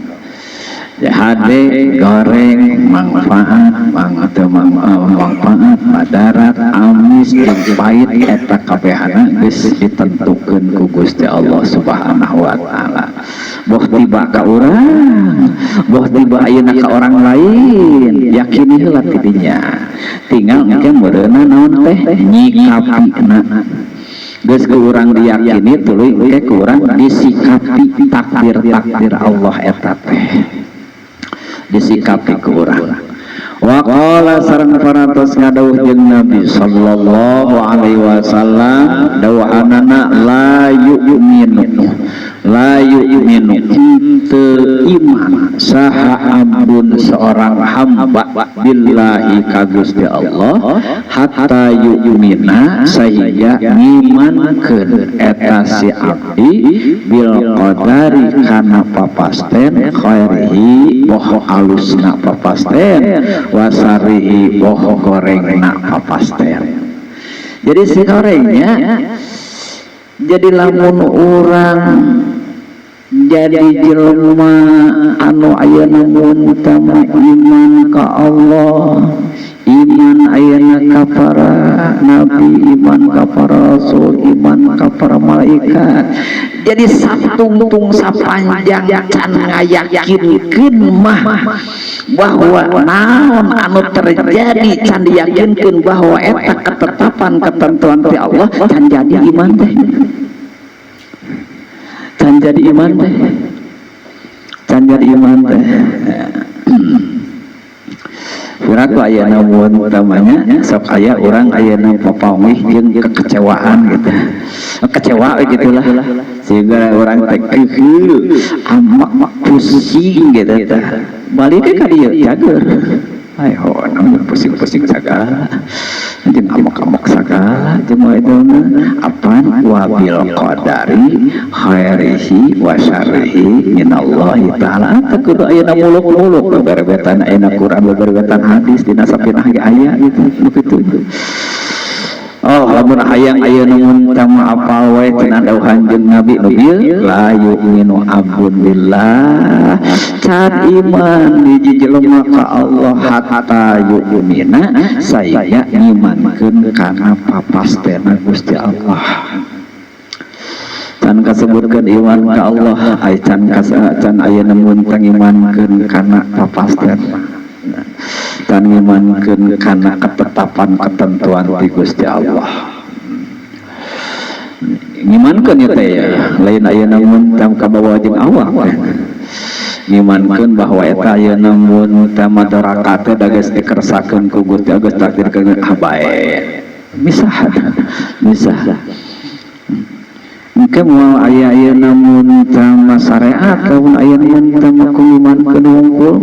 ya, hade goreng, manfaat mang atau manfaat, madarat, amis jeung pahit, eta kabehana geus ditentukeun ku Gusti Allah Subhanahu wa taala. Boh tiba ka urang, boh tiba ayeuna ka orang lain, yakini heula ti dinya. Tinggal engke meureunna naon teh nyikapina. Geus ku urang diyakini, tuluy engke ku urang disikapi takdir-takdir Allah eta teh, disikapi ku urang. Wa qala, sareng parantos ngadawuh jeung Nabi sallallahu alaihi wasallam, dawuhanana la yu'minu, la yu'minu, teu iman saha abdun, seorang hamba, billahi ka Gusti Allah, hatta yu'mina, sehingga ngimankeun eta si abdi, bil qadari, kana papasten, khairihi, boh alusna papasten, wasarihi, boh gorengna papasten. Jadi si gorengnya, jadi lamun urang jadi jelema anu ayeuna mun utama iman ka Allah, iman ayeuna ka para nabi, iman ka para rasul, iman ka para malaikat, jadi satungtung sapanjang can ngayakinkeun mah bahwa naon anu terjadi can diyakinkeun bahwa eta ketetapan ketentuan ti Allah, can jadi iman teh, can jadi iman teh, can jadi iman teh. Piraku ayeuna mun utamanya sok aya urang ayeuna papanggih jeung kekecewaan gitu, kecewa gitulah, sehingga orang teh keuheul, amak, pusing gitu teh. Balik ka dieu cager. Ayo, namun pusing-pusing sagala, jeung amok-amok sagala, jeung itu apaan, wabil qadari khairihi wa syarrihi minallahi ta'ala. Teu kudu ayeuna muluk-muluk beberebetan ayeuna Quran, beberebetan hadis, dina sapinah ge aya gitu begitu. Oh, lamun hayang ayeuna mun tama apal wae cenah dawuhan jeung Nabi nu bieu, la yu'minu abdun billah, can iman hiji jelema ka Allah, hatta yu'mina, saya ngimankeun kana papastena Gusti Allah. Can kasebutkeun iman ka Allah ai can can ayeuna mun ngimankeun kana papasten, dan ngimankeun kana ketetapan ketentuan ti Gusti Allah. Ngimankeun ieu teh ya lain ayeuna mun tam kabawa jeung awak, ngimankeun bahwa eta ayeuna mun teh madaraka teh da geus dikersakeun ku Gusti Allah, geus takdirkeun, ah bae misah misah. Engke moal aya ayeuna mun teh syariat lamun ayeuna mun teh ku ngimankeun wungkul.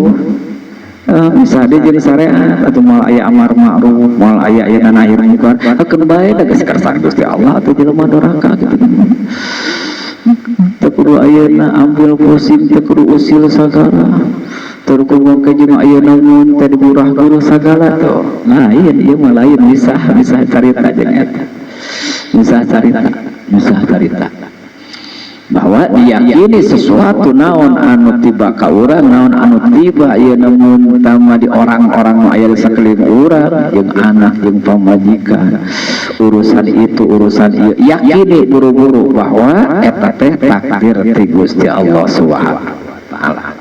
Bisa dia jadi syariat atau moal aya amar ma'ruf, moal aya aya nahi munkar, keun bae da geus kersa Gusti Allah atau jelema doraka gitu kan. Teu kudu ayeuna ambil pusing, teu kudu usil sagala, teu kudu make jeung ayeuna mun teh diburah guru sagala tuh. Lain ieu mah, lain, misah misah carita jeung eta, misah carita, misah carita bahwa diyakini sesuatu naon anu tiba ka urang, naon anu tiba ieu namun utama di orang-orang nu aya di sakeliling urang, jeung anak jeung pamajikan, urusan itu urusan ieu, yakini buru-buru bahwa eta teh takdir ti Gusti Allah Subhanahu wa taala.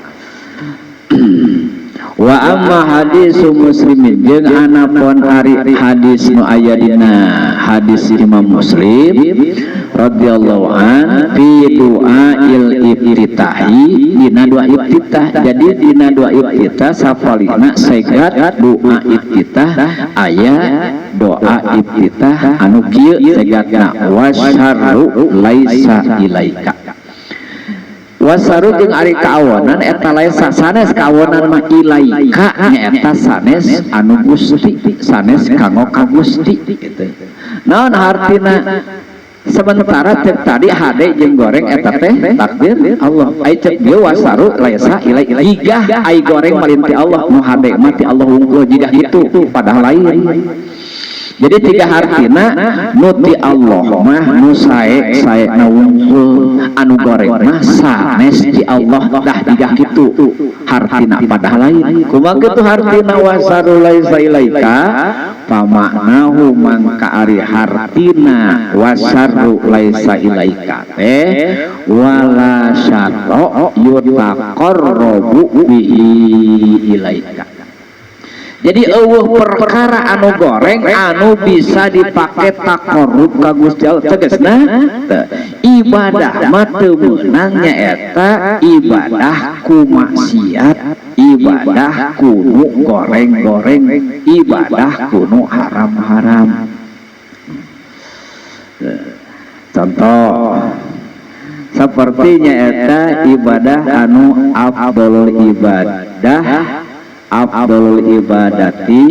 Wa amma hadisu Muslimin, jeung anapun ari hadis nu aya dina hadis Imam Muslim radhiyallahu an fi du'ail iftitahi, dina doa iftitah. Jadi dina doa iftitah safalina segat doa iftitah, aya doa iftitah anu kieu segatna: wasyarru laisa ilaika. Wasyarru jeung ari kaawonan eta laisa sanes kaawonan mah, ilaika nyaeta sanes anu Gusti, sanes kanggo ka Gusti gitu. Naon hartina? Sementara cek tadi hade jeung goreng eta teh takdir Allah. Ai cek dieu wasyarru laisa ilaika, jigah ai goreng malin ti Allah, nu hade mah ti Allah wungkul, jigah gitu, padahal lain. Jadi tiga hartina nu ti Allah mah nu sae sae na wungkul, anu goreng mah sanes ti Allah, dah jigah kitu hartina, padahal lain. Kumaha kitu hartina wasyarru laisa ilaika? Pamaknahu, mangka ari hartina wasyarru laisa ilaika teh wala syarra yutaqarrabu bihi ilaika. Jadi euweuh perkara anu goreng anu bisa dipake taqarrub ka Gusti Allah. Tegasna teu, ibadah mah teu meunang nyaeta ibadah ku maksiat, ibadah ku nu goreng-goreng, ibadah ku nu haram-haram. Contoh sepertinya eta ibadah anu afdalul ibadah, afdalul ibadati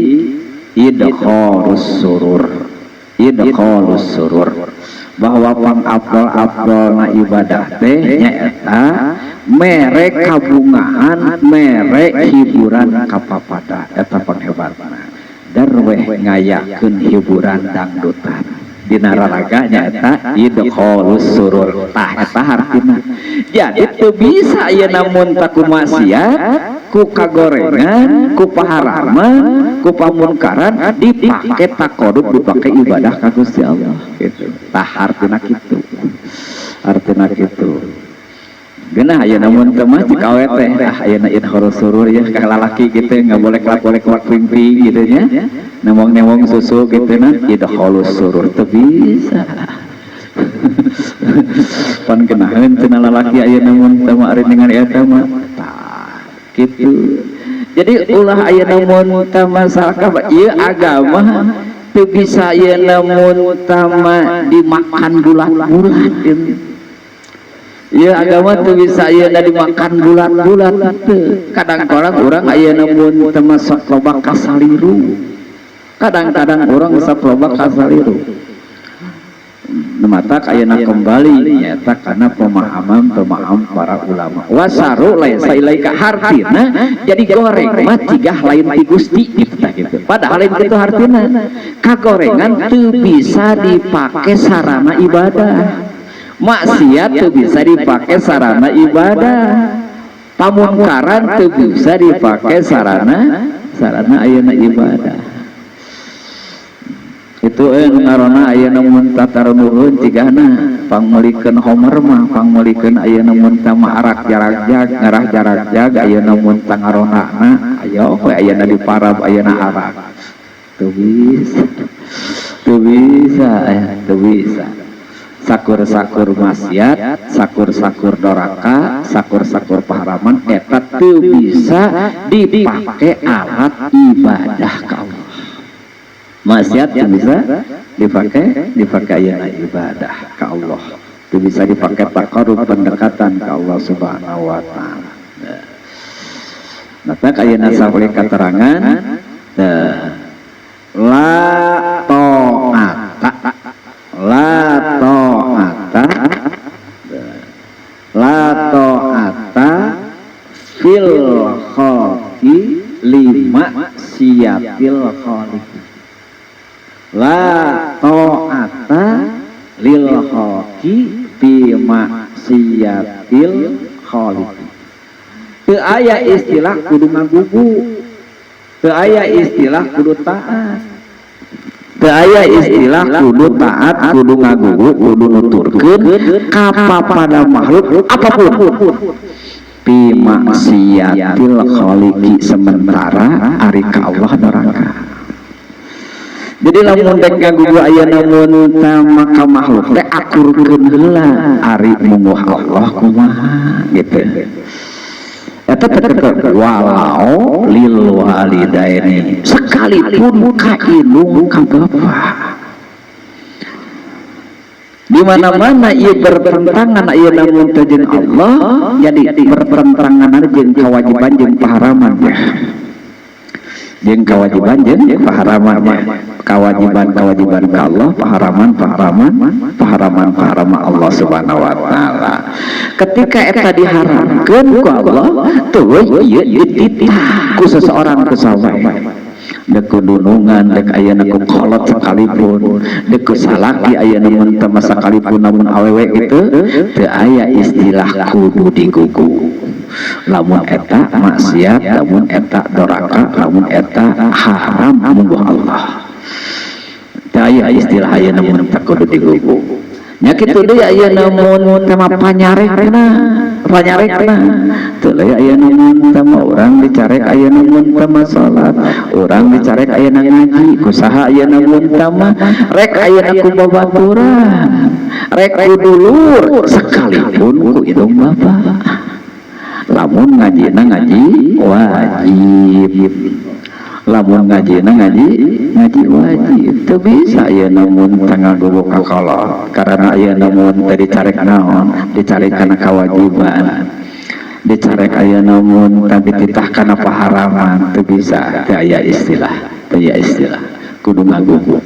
idkhalus surur, idkhalus surur, bahwa pang afdal afdalna ibadah teh nyaeta mere kabungahan, mere hiburan kapapada. Eta panghebatna darweh ngayakeun hiburan dangdutan dina raraga nyaeta idkhalus surur. Tah, eta hartina. Jadi teu bisa ayeuna mun ku maksiat, ku kagorengan, ku paharaman, ku pamunkaran dipake taqarrub, dipake ibadah ka Gusti Allah gitu. Tah, hartina kitu, hartina kitu. Geunah ayeuna mun teu mah cik awe teh, ah, ayeuna idkhalus surur ya ka lalaki gitu, nggak boleh kelak boleh kelak ping gitu nya, nembong-nembong susu gitu na idkhalus surur, teu bisa. Pan genaheun cenah lalaki ayeuna mun teu mah ari dengan eta mah. Tah, gitu. Jadi ulah ayeuna mun teu masalah ieu agama teu bisa ayeuna mun teu mah dimakan bulat-bulat. Ya, agama tuh bisa ayeuna dimakan bulat-bulat teu. Kadang-kadang orang ayeuna mun teu mah sok loba kasaliru, kadang-kadang orang sok loba kasaliru. Matak ayeuna kembali nyata karena pemahaman-pemahaman para ulama. Wasyarru laisa ilaika hartina jadi goreng mah cigah lain ti Gusti gitu tah gitu. Padahal lain kitu hartina. Kagorengan teu bisa dipake sarana ibadah. Maksiat teu bisa dipake sarana ibadah. Pamungkaran teu bisa dipake sarana sarana ayeuna ibadah. Itu ngarona ayeuna mun tatarunuhun cigahna pangmeulikeun homer mah, pangmeulikeun ayeuna mun tah mah arak jarak-jag, ngarah jarak-jag ayeuna mun tah ngaronana ayo we ayeuna diparab ayeuna arak. Teu bisa, teu bisa, teu bisa. Sakur-sakur maksiat, sakur-sakur doraka, sakur-sakur paharaman eta teu bisa dipake alat ibadah ka Allah. Maksiat teu bisa dipakai dipakai ayeuna ibadah ka Allah. Teu bisa dipakai taqarrub, pendekatan ka Allah Subhanahu wa taala. Nah, tak ayeuna sapuli keterangan la ta'ata, la ta'ata, la ta'ata fil khalqi lima siyatil khaliq, la ta'ata lil khalqi fi maksiatil khaliq. Teu aya istilah kudu ngagugu, teu aya istilah kudu taat, teu aya istilah kudu taat, kudu ngagugu, kudu nuturkeun kapapada makhluk apapun. Fi maksiatil khaliqi, sementara ari ka Allah doraka. Jadi lamun dek ngagugu aya namun tama ka makhluk teh, akurkeun heula ari mungguh Allah kumaha gitu. Eta teh walau lil walidaini, sekalipun ka indung ka bapa. Di mana-mana ieu bertentangan ieu namun teh jeung Allah, jadi bertentangan jeung kewajiban jeung paharaman ya. Jeung kewajiban jeung paharaman ya. Kewajiban kewajiban ke Allah, paharaman paharaman paharaman paharaman Allah Subhanahu wa Taala. Ketika eta diharamkeun ku Allah tuh, ieu dititah ku seseorang, ku saha, dek ku dunungan, dek ayeuna ku kolot sekalipun, dek ku salaki ayeuna mun teu sekalipun, namun awewe gitu teu aya istilah kudu digugu lamun eta maksiat, lamun eta doraka, lamun eta haram mungguh Allah. Teu aya istilah ayeuna mun teu kudu digugu nya. Kitu deui ayeuna mun teh mah panyarekna, panyarekna teu leuy ayeuna mun teh mah urang dicarek ayeuna mun teh mah salat, urang dicarek ayeuna ngaji ku saha ayeuna mun teh mah, rek ayeuna ku babaturan, rek ku dulur, sekalipun ku indung bapa, lamun ngajina ngaji wajib, lamun ngajina ngaji ngaji wajib, teu bisa aya namun tanggal gugu ka kolot karena aya namun teu dicarek naon, dicarek kana kewajiban, dicarek aya namun tapi titah kana paharaman, teu bisa, teu aya istilah, teu aya istilah kudu ngagugu.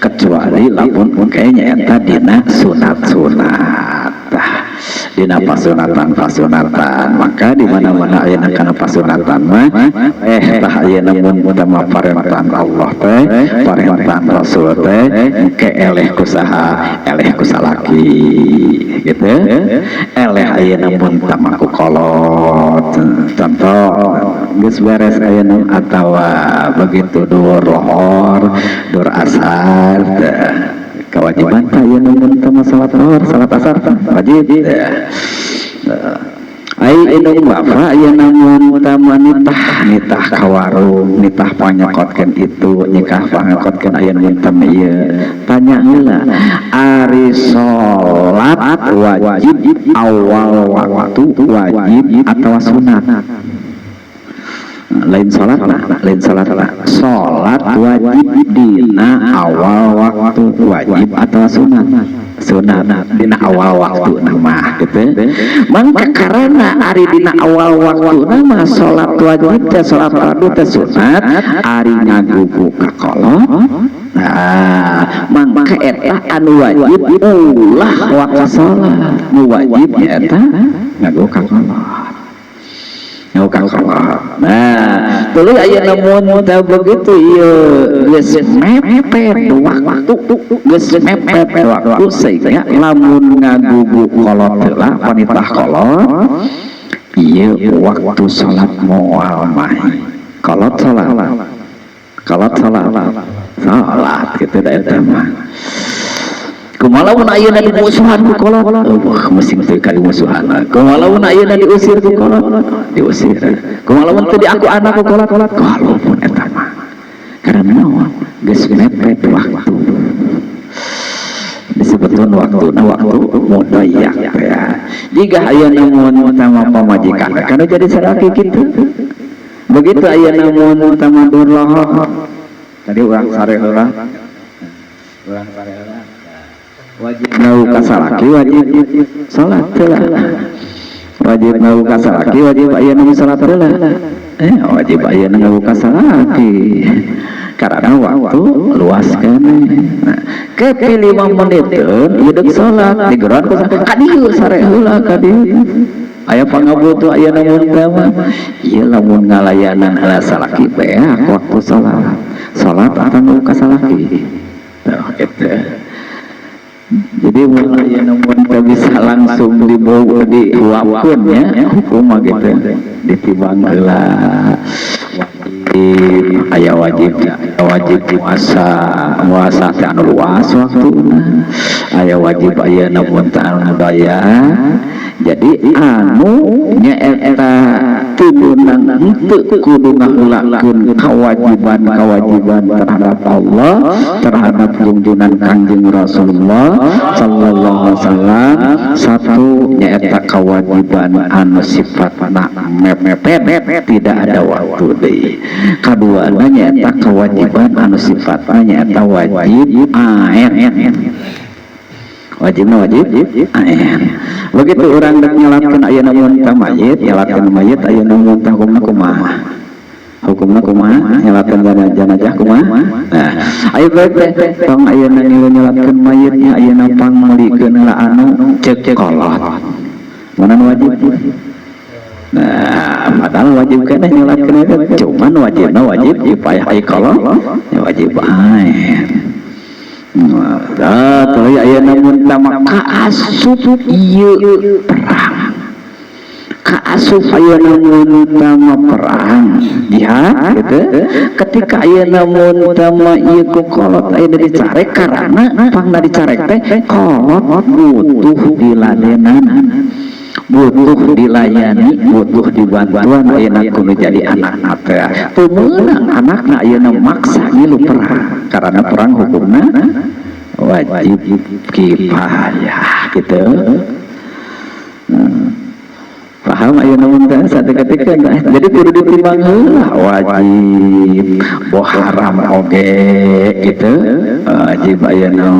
Kecuali lamun kayaknya eta dina sunat-sunat. Tah, dina pasunatan pasunatan, maka di mana-mana ayeuna kana pasunatan mah tah ayeuna mun teh mah parentan Allah teh, parentan Rasul teh, ke eleh ku saha, eleh ku salaki gitu, eleh ayeuna mun teh mah ku kolot. Contoh geus beres ayeuna atawa begitu dur lohor, dur asar teh, kewajiban teh ayeuna mun teh mah salat lohor, salat asar teh wajib teh. Ai indung bapa ayeuna mun teh mah nitah, nitah ka warung, nitah panyokotkeun itu, nyikah panyokotkeun ayeuna mun teh mah ieu, tanya heula, ari salat wajib awal waktu wajib atau sunat? Lain salat lah, lain salat lah, salat wajib dina awal waktu wajib atau sunat? Sunat dina awal waktu nama gitu. Mangka karena ari dina awal waktu nama salat wajib teh, salat fardu teh sunat, ari ngagugu ka kolot, nah mangka eta anu wajib ulah waktu salat, nu wajib eta ngagugu ka kolot, ngagugu ka kolot. Nah, tuluy aya namun teh begitu ieu geus mepet waktu, geus mepet waktu, sehingga lamun ngagugu kolot heula, panitah kolot ieu waktu salat moal mahi. Kolot salat, kolot salat, salat gitu da eta mah. Kumaha lamun ayeuna dimusuhan ku kolot? Wah, musing teu ka dimusuhan. Kumaha lamun ayeuna diusir ku kolot? Diusir. Kumaha lamun teu diaku anak ku kolot? Kalaupun eta mah. Karena naon? Geus mepet waktu. Disebutkan waktu, nah waktu mudayak ya. Jika ayeuna mun sama pamajikan, kan jadi salaki gitu. Begitu ayeuna mun sama dur lohor. Tadi urang sare heula. Urang sare heula. Wajib ngau ka salaki, wajib salat heula. Wajib ngau ka salaki, wajib ayeuna salat heula. Wajib ayeuna ngau ka salaki. Karena waktu luas keneh. Nah, kepi 5 menit ieu deuk salat digeroan ku ka dieu, sare heula ka dieu. Aya pangabutuh ayeuna mun teh mah. Ieu lamun ngalayanan heula salaki beak waktu salat. Salat atau ngau ka salaki. Tuh, gitu. Jadi mun ayeuna mun teu bisa langsung dibawa dihuapkeun ya, hukum mah gitu. Ditimbang heula. Waktu Aya wajib, wajib puasa, puasa teh anu luas waktuna. Aya wajib ayeuna mun teh anu daya. Jadi anu nyaeta teu meunang henteu kudu ngaheulakeun kewajiban-kewajiban terhadap Allah, terhadap junjunan Kangjeng Rasulullah sallallahu alaihi wasallam. Satu, nyaeta kewajiban anu sifatna mepet, tidak ada waktu deui. Kaduana nyaeta kewajiban anu sifatna nyaeta wajib ain, wajibna wajib ain. Begitu urang rek nyalatkeun ayeuna mun ka mayit, nyalatkeun mayit ayeuna mun tah, hukumna kumaha? Hukumna kumaha nyalatkeun jenazah, kumaha? Nah, ayo bae teh tong ayeuna ngilu nyalatkeun mayitnya, ayeuna pang meulikeun heula anu ceuk kolot mana nu wajib. Nah, padahal wajib keneh nyalatkeun eta, cuman wajibna wajib kifayah, ai kolot ya wajib ain. Nah, tuluy ayeuna mun tama kaasup ieu perang, kaasup ayeuna mun tama perang jihad gitu. Ketika ayeuna mun tama ieu ku kolot ayeuna dicarek, karena pangna dicarek teh kolot butuh diladenan, butuh dilayani, butuh dibantuan. Ayeuna kudu jadi anak teh teu meunang anakna ayeuna maksa ngilu perang, karena perang hukumna wajib kifayah gitu. Nah, paham ayeuna mun teh satu ketika? Jadi kudu ditimbang heula, wajib boh haram oge gitu, wajib ayeuna.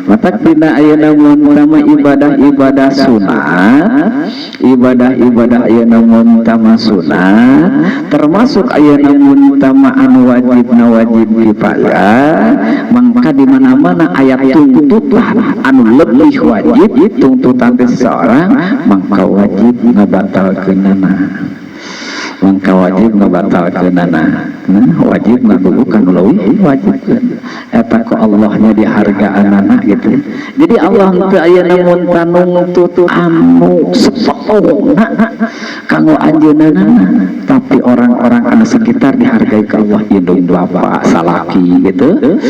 Matak dina ayeuna mun tama ibadah-ibadah sunat, ibadah-ibadah ayeuna mun tama sunat, termasuk ayeuna mun tama anu wajibna wajib kifayah, mangka di mana-mana aya tuntutan anu lebih wajib, tuntutan ti seseorang, mangka wajib ngabatalkeunana, mangka wajib ngabatalkeunana. Nah, wajib ngagugukan leuwih wajibkeun eta ku Allahnya dihargaanana gitu. Jadi Allah teu aya mun tanungtut anu sepenuhna kanggo anjeunna, tapi orang-orang anu sekitar dihargai ke Allah, indung bapak, salaki gitu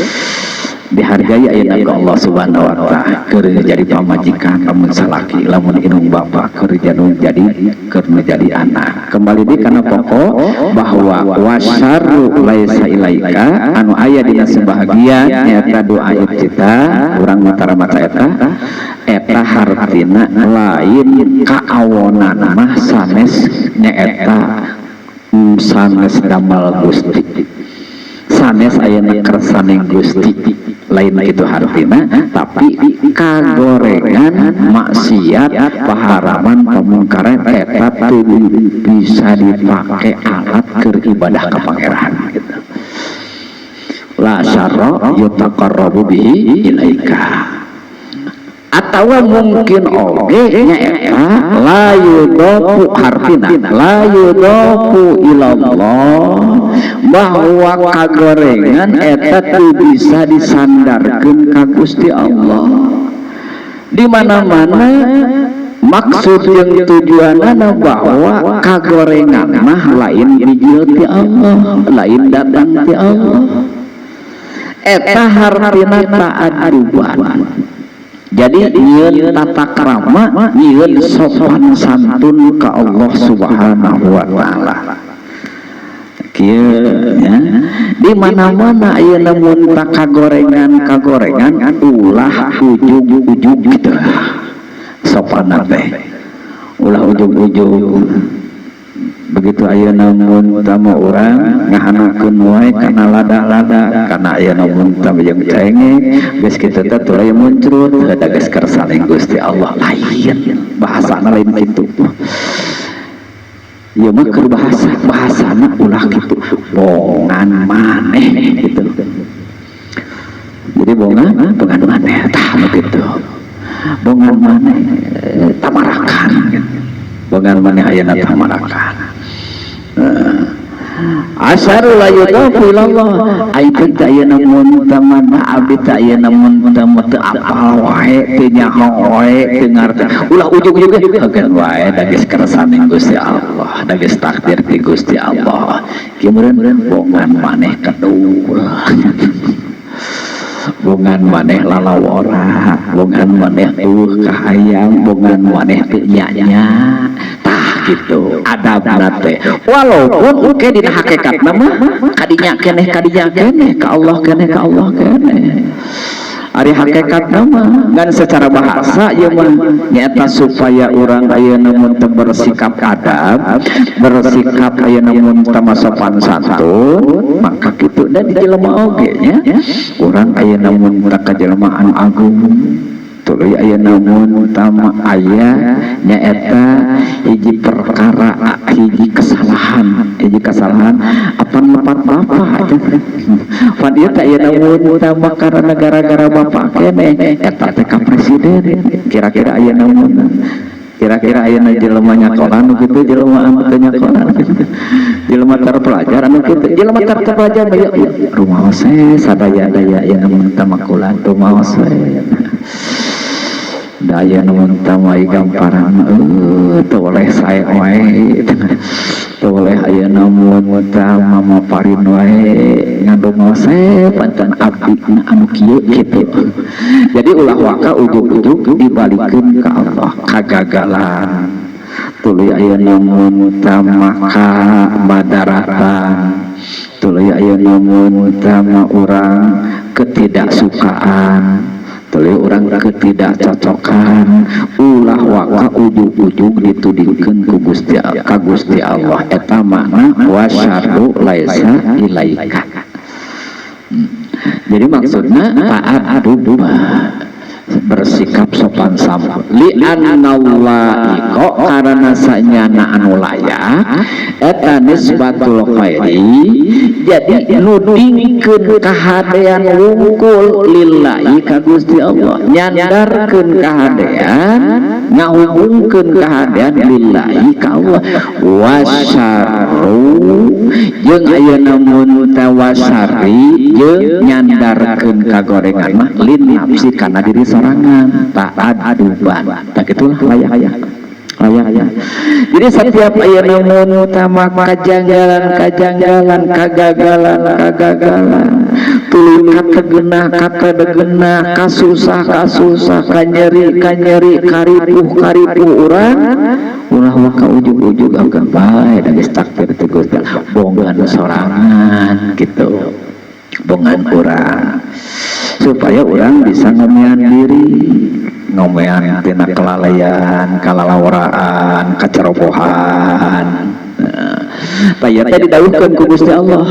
dihargai ayeuna ke Allah Subhanahu wa Taala, keur jadi pamajikan lamun salaki, lamun indung bapak keur jadi keur jadi anak. Kembali di kana pokok bahwa wasyarru laisa ilaika anu aya dina sebahagian nyata doa iftitah urang mutara maca eta, eta hartina lain kaawonan mah sanes nyaeta sanes damel Gusti, sanes ayeuna kersaning Gusti, lain itu hartina, tapi kagorengan, maksiat, paharaman, pemungkaran eta teu bisa dipakai alat keur ibadah ka Pangeran gitu. La syarra yutaqarrabu bihi ilaika, atau mungkin oge nyaeta la yudofu, hartina la yudofu ilallah, bahwa kagorengan eta teu bisa disandarkeun ka Gusti Allah. Di mana-mana maksud yang tujuanana bahwa kagorengan mah lain bijil ti Allah, lain datang ti Allah, eta hartina ta'aduban. Jadi nyieun tata krama, nyieun sopan santun ke Allah Subhanahu wa Taala kieu ya. Di mana-mana ayeuna mun kagorengan, kagorengan ulah ujug-ujug gitu, sopan teh ulah ujug-ujug. Begitu ayeuna mun tama urang ngahanakeun wae kana lada-lada, kana ayeuna mun tama jeung cengek geus kitu teh tuluy muncrut, da geus kersaning Gusti Allah. Lain bahasana, lain kitu. Ieu mah keur bahasa, bahasana ulah kitu, bongan maneh gitu. Jadi bongan, bongan maneh tah nu kitu, bongan maneh tamarakan gitu. Bongan maneh ayeuna tamarakan. Asyaru la yudhafu ilallah. Ai teh ayeuna mun taman abdi teh ayeuna mun teu apal wae, teu nyaho wae, teu ngarti. Ulah ujug-ujug hagan wae, da geus kersane Gusti Allah, da geus takdir ti Gusti Allah. Kieu meureun bongan maneh kedul, bongan maneh lalawora, bongan maneh eueuh kahayang, bongan maneh teu nya-nya. Tah, gitu adabna teh, walaupun oke dina hakikatna mah kadinya keneh, kadinya keneh, ka Allah keneh, ka Allah keneh. Ari hakikatna mah ngan secara bahasa ieu mah nyaeta supaya urang ayeuna mun teu bersikap adab, bersikap ayeuna mun teu sopan santun, maka kitu. Dan di jelema oge nya, urang ayeuna mun teu ka jelema anu agung, tuluy ayeuna mun tama aya nyaeta hiji perkara, hiji kesalahan, hiji kesalahan apan lepat bapak pan ieu teh, ayeuna mun tama karena gara-gara bapak keneh eta teh ka presiden. Kira-kira ayeuna mun kira-kira ayeuna jelema nyakola nu kitu, jelema anu teu nyakola, jelema terpelajar anu kitu, jelema terpelajar mah ya rumaos we sadaya-daya. Ayeuna mun tama kula rumaos we daya nu tama gamparan teu oleh sae wae, teu oleh ayeuna mun tama maparin wae, ngan rumaos we pancan abdi anu kieu kitu. Jadi ulah waka ujug-ujug dibalikeun ka Allah kagagalan, tuluy ayeuna mun tama ka madaratan, tuluy ayeuna mun tama urang ketidaksukaan, tuluy urang ketidakcocokan, ulah waka ujug-ujug ditudingkeun ku Gusti, ka Gusti Allah. Eta makna wasyarru laisa ilaika. Jadi maksudnya ta'addub, bersikap sopan santun. Li annallaiqa, karena sanyana anu layak eta nisbatul khairi, jadi nudingkeun kahadean wungkul, lillahi ka Gusti Allah, nyandarkeun kahadean, ngahubungkeun kahadean, lillahi ka Allah. Wasyarru jeung ayeuna mun teh wasari jeung nyandarkeun kagorengan mah lin nafsi, kana diri sorangan. Ta'adduban, tak itulah layak layak. Jadi setiap ayeuna mun utama kajanggalan, kajanggalan, kagagalan, kagagalan, tuluy kategenah, kategenah, kasusah, kasusah, kanyeri, kanyeri, karipuh, karipuh urang, ulah waka ujug-ujug agan bae da geus takdir ti Gusti, bongan sorangan gitu, bongan urang, supaya orang bisa ngomean diri, ngomean tina kelalaian, kalalawaraan, kacerobohan. Nah, taya teh didawuhkeun ku Gusti Allah,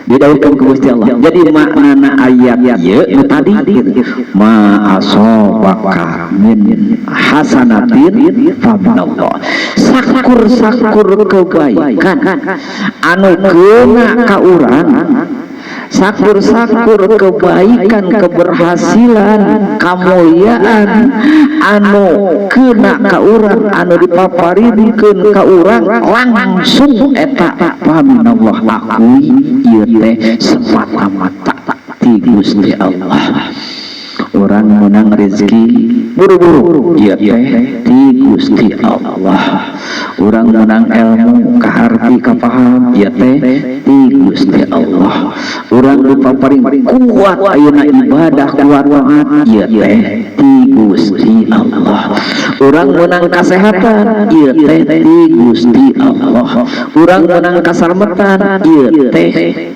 didawuhkeun ku Gusti Allah. Jadi maknana ayat ieu nu tadi gitu, ma asobaka min hasanatin faminallah, sakur-sakur kebaikan anu kena ka urang, sakur-sakur kebaikan, keberhasilan, kemuliaan anu kena ka urang, anu dipaparinkeun ka urang langsung, eta faminallah, akui ieu teh semata-mata ti Gusti Allah. Urang menang rezeki buru-buru, ieu teh ti Gusti Allah. Urang menang ilmu kaharti kapaham, ieu teh ti Gusti Allah. Urang dipaparin kuat ayeuna ibadah, kuat taat, ieu teh ti Gusti Allah. Urang menang kesehatan, ieu teh ti Gusti Allah. Urang menang kasalamatan, ieu teh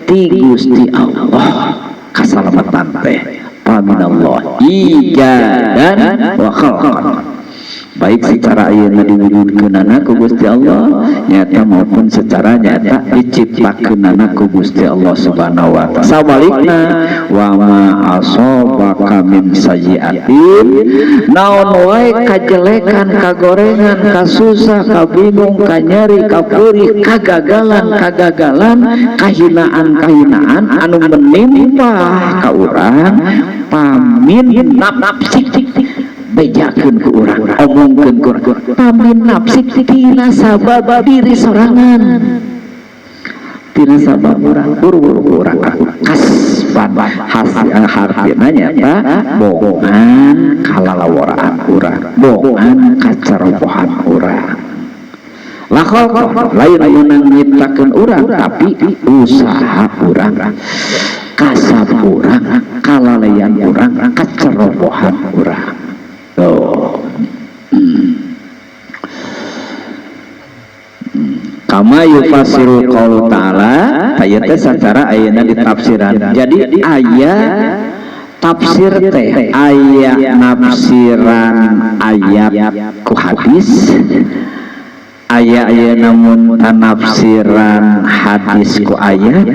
ti Gusti Allah. Kasalamatan teh faminallah ijadan wa khalqan, baik secara ayeuna diwujudkeunana ku Gusti Allah nyata maupun secara nyata diciptakeunana ku Gusti Allah Subhanahu wa taala. Sabalikna, wa ma asobaka min sayyiatin, naon wae kajelekan, kagorengan, kasusah, kabingung, kanyeri, kapeurih, kagagalan, kagagalan, kahinaan, kahinaan anu menimpa ka urang, pamin nafsik, bejakeun ku urang, omongkeun ku urang, pamin nafsik, tina sabab diri sorangan. Tina sabab urang buru-buru urang aku kasban hasil hartina nyata bongan kalalawaraan urang, bongan kacerobohan urang. La khalqan, lain meunang nyiptakeun urang, tapi usaha urang, kasab urang, kalaleyan urang, kacerobohan urang. Tuh. Kama yufasiru qaulu ta'ala, aya teh sacara ayeuna ditafsiran. Jadi aya tafsir teh, aya nafsiran ayat ku hadis, aya ayeuna mun tanafsiran hadis ku ayat,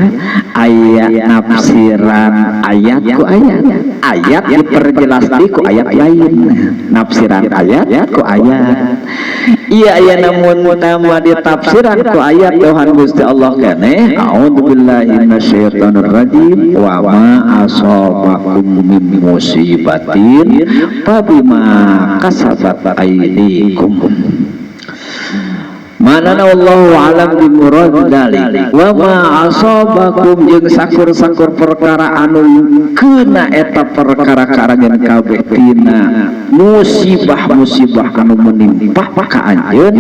aya nafsiran ayat ku ayat. Ayat diperjelas di ku ayat lain, nafsiran ayat ku ayat. Iya aya namun nama ditafsiran ku ayat Tuhan Gusti Allah keneh, a'udzubillahi minasyaitonir rajim wa ma asabakum min musibatin fabima kasabat aydikum. Manana wallahu alam bi murad dzalik wa ma asabakum jeung sakur-sakur perkara anu kena eta perkara karanjeun kabeh tina musibah-musibah anu menimpa ka anjeun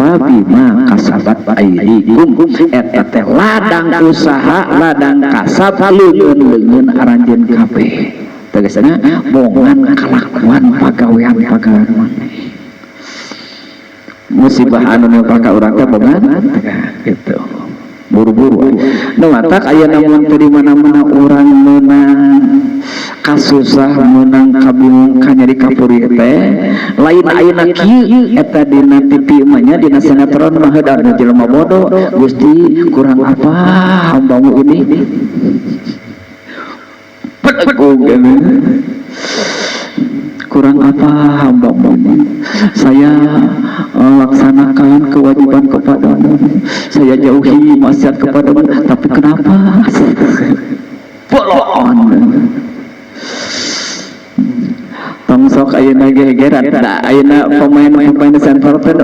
fabima kasabat aydikum, eta teh ladang usaha, ladang kasab leungeun-leungeun aranjeun kabeh. Tegasna bongan kalakuan pagawean-pagawean maneh. Musibah anu nimpa ka urang teh bongan gitu. Buru-buru. Nu matak aya namun teu di mana-mana urang meunang kasusah, meunang kabingung, kanyeri kapuri teh lain ayeuna kieu eta dina TV mah nya, dina sinetron mah heuda nu jelema bodoh, Gusti kurang apa hambamu ini. Pedegug kurang apa hambamu ini, saya laksanakan kewajiban kepadamu, saya jauhi maksiat kepadamu, tapi kenapa bolon tong sok ayeuna gegeran da ayeuna pemain-pemain senter teh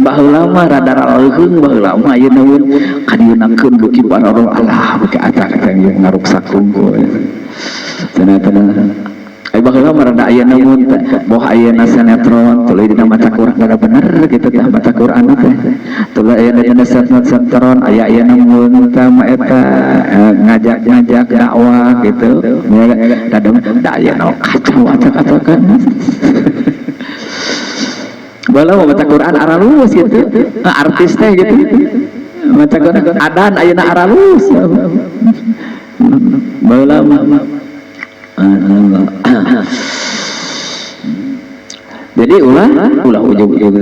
baheula mah rada raleuheung, baheula mah ayeuna mun kadieunakeun beuki baroro alah beuki acak-acak ngaruksak unggul cenah teh. Baheula mah rada ayeuna mun boh ayeuna sinetron tuluy dina maca Quran rada bener gitu tah maca Quran teh tuluy ayeuna dina sinetron aya ayeuna mun tah mah eta ngajak-ngajak dakwah gitu rada da ayeuna kacau acak-acakan. Baheula mah maca Quran aralus gitu artis teh gitu maca Quran adan ayeuna aralus baheula mah. Jadi ulah ulah ujug-ujug.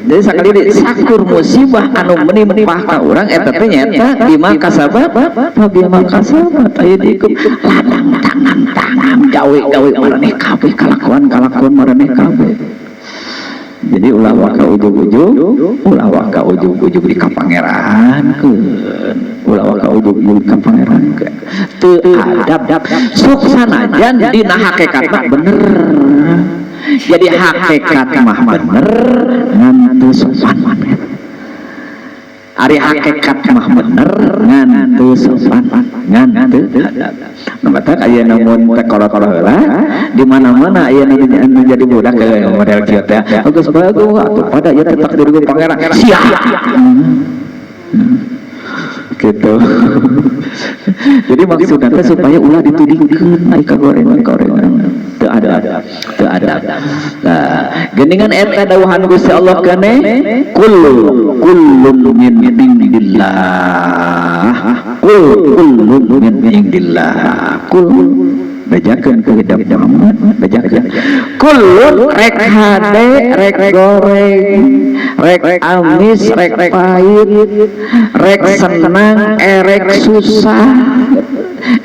Jadi sakali deui sakur musibah anu menimpa ka urang eta teh nyaeta bima kasabat bima kasabat aydikum, ladang tangan-tangan gawe-gawe maraneh kabeh, kalakuan-kalakuan maraneh kabeh. Jadi ulah waka ujug-ujug, ulah waka ujug-ujug di kapangerankeun, ulah waka ujug-ujug di kapangerankeun. Teu adab sok sanajan dina hakikatna bener. Jadi hakikat mah bener ngan teu sopan. Ari hakikat mah bener ngan teu sopan, ngan teu adab. Nu matak aya namun teh kolot-kolot heula di mana-mana aya nu jadi budak model kieu teh. Geus bagus atuh pada ieu teh takdir pangeran. Sia. Gitu. Jadi maksudnya teh supaya ulah ditudingkeun ai kagorengan-gorengan. Teu ada, teu ada. Nah, geuningan eta dawuhan Gusti Allah keneh kullu kullun min indillah. Kul kullun min indillah. Kul bejakeun ke hidup Muhammad, bejakeun. Kullun rek hade, rek goreng, rek amis, rek pahit, rek senang, erek susah,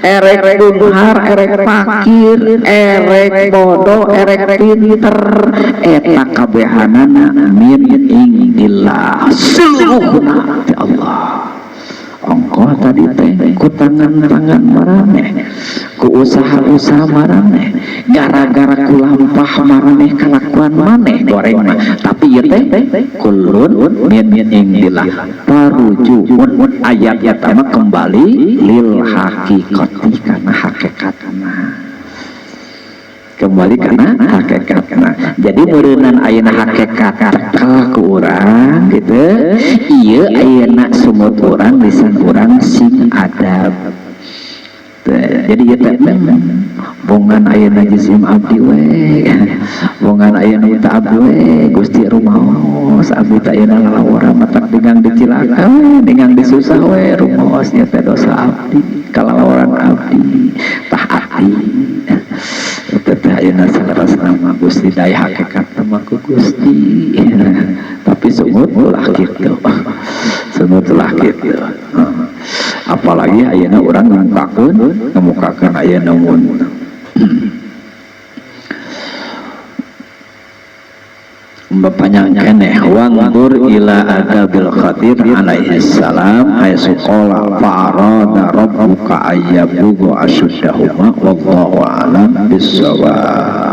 erek bunghar, erek fakir, erek bodoh, erek pinter, eta kabehanana min indillah, seluruhna ti Allah. Ongkoh tadi teh ku tangan-tangan maraneh, Ku usaha-usaha maraneh, gara-gara ku lampah maraneh, kalakuan maneh goreng mah. Tapi ieu teh kullun min indillah parujuun, ayat eta mah kembali lil haqiqati, kana hakikatna, kembali karena hakikatna. Jadi meureunan ayeuna hakikat cekel ku urang gitu. Ieu ayeuna sumut urang, lisan urang sing adab. Jadi ieu teh bongan ayeuna jisim abdi we, bongan ayeuna teu abdi we. Gusti, rumaos abdi teh ayeuna lalawara, matak digang dicilaka we, digang disusah we. Rumaos nya teh dosa abdi, kalalawaran abdi. Tah, abdi itu teh ayeuna salarasna mah Gusti, daya hakikat mah ku Gusti. Tapi sungut ulah kitu, sungut ulah kitu. Apalagi ayeuna urang ngemukakeun ngemukakeun ayeuna mun panjang keneh. Wangdur ila adabil Khadir alaihi salam haitsu qala fa'arada rabbuka ayyabluga ashuddahuma. Wallahu a'lam bissawab.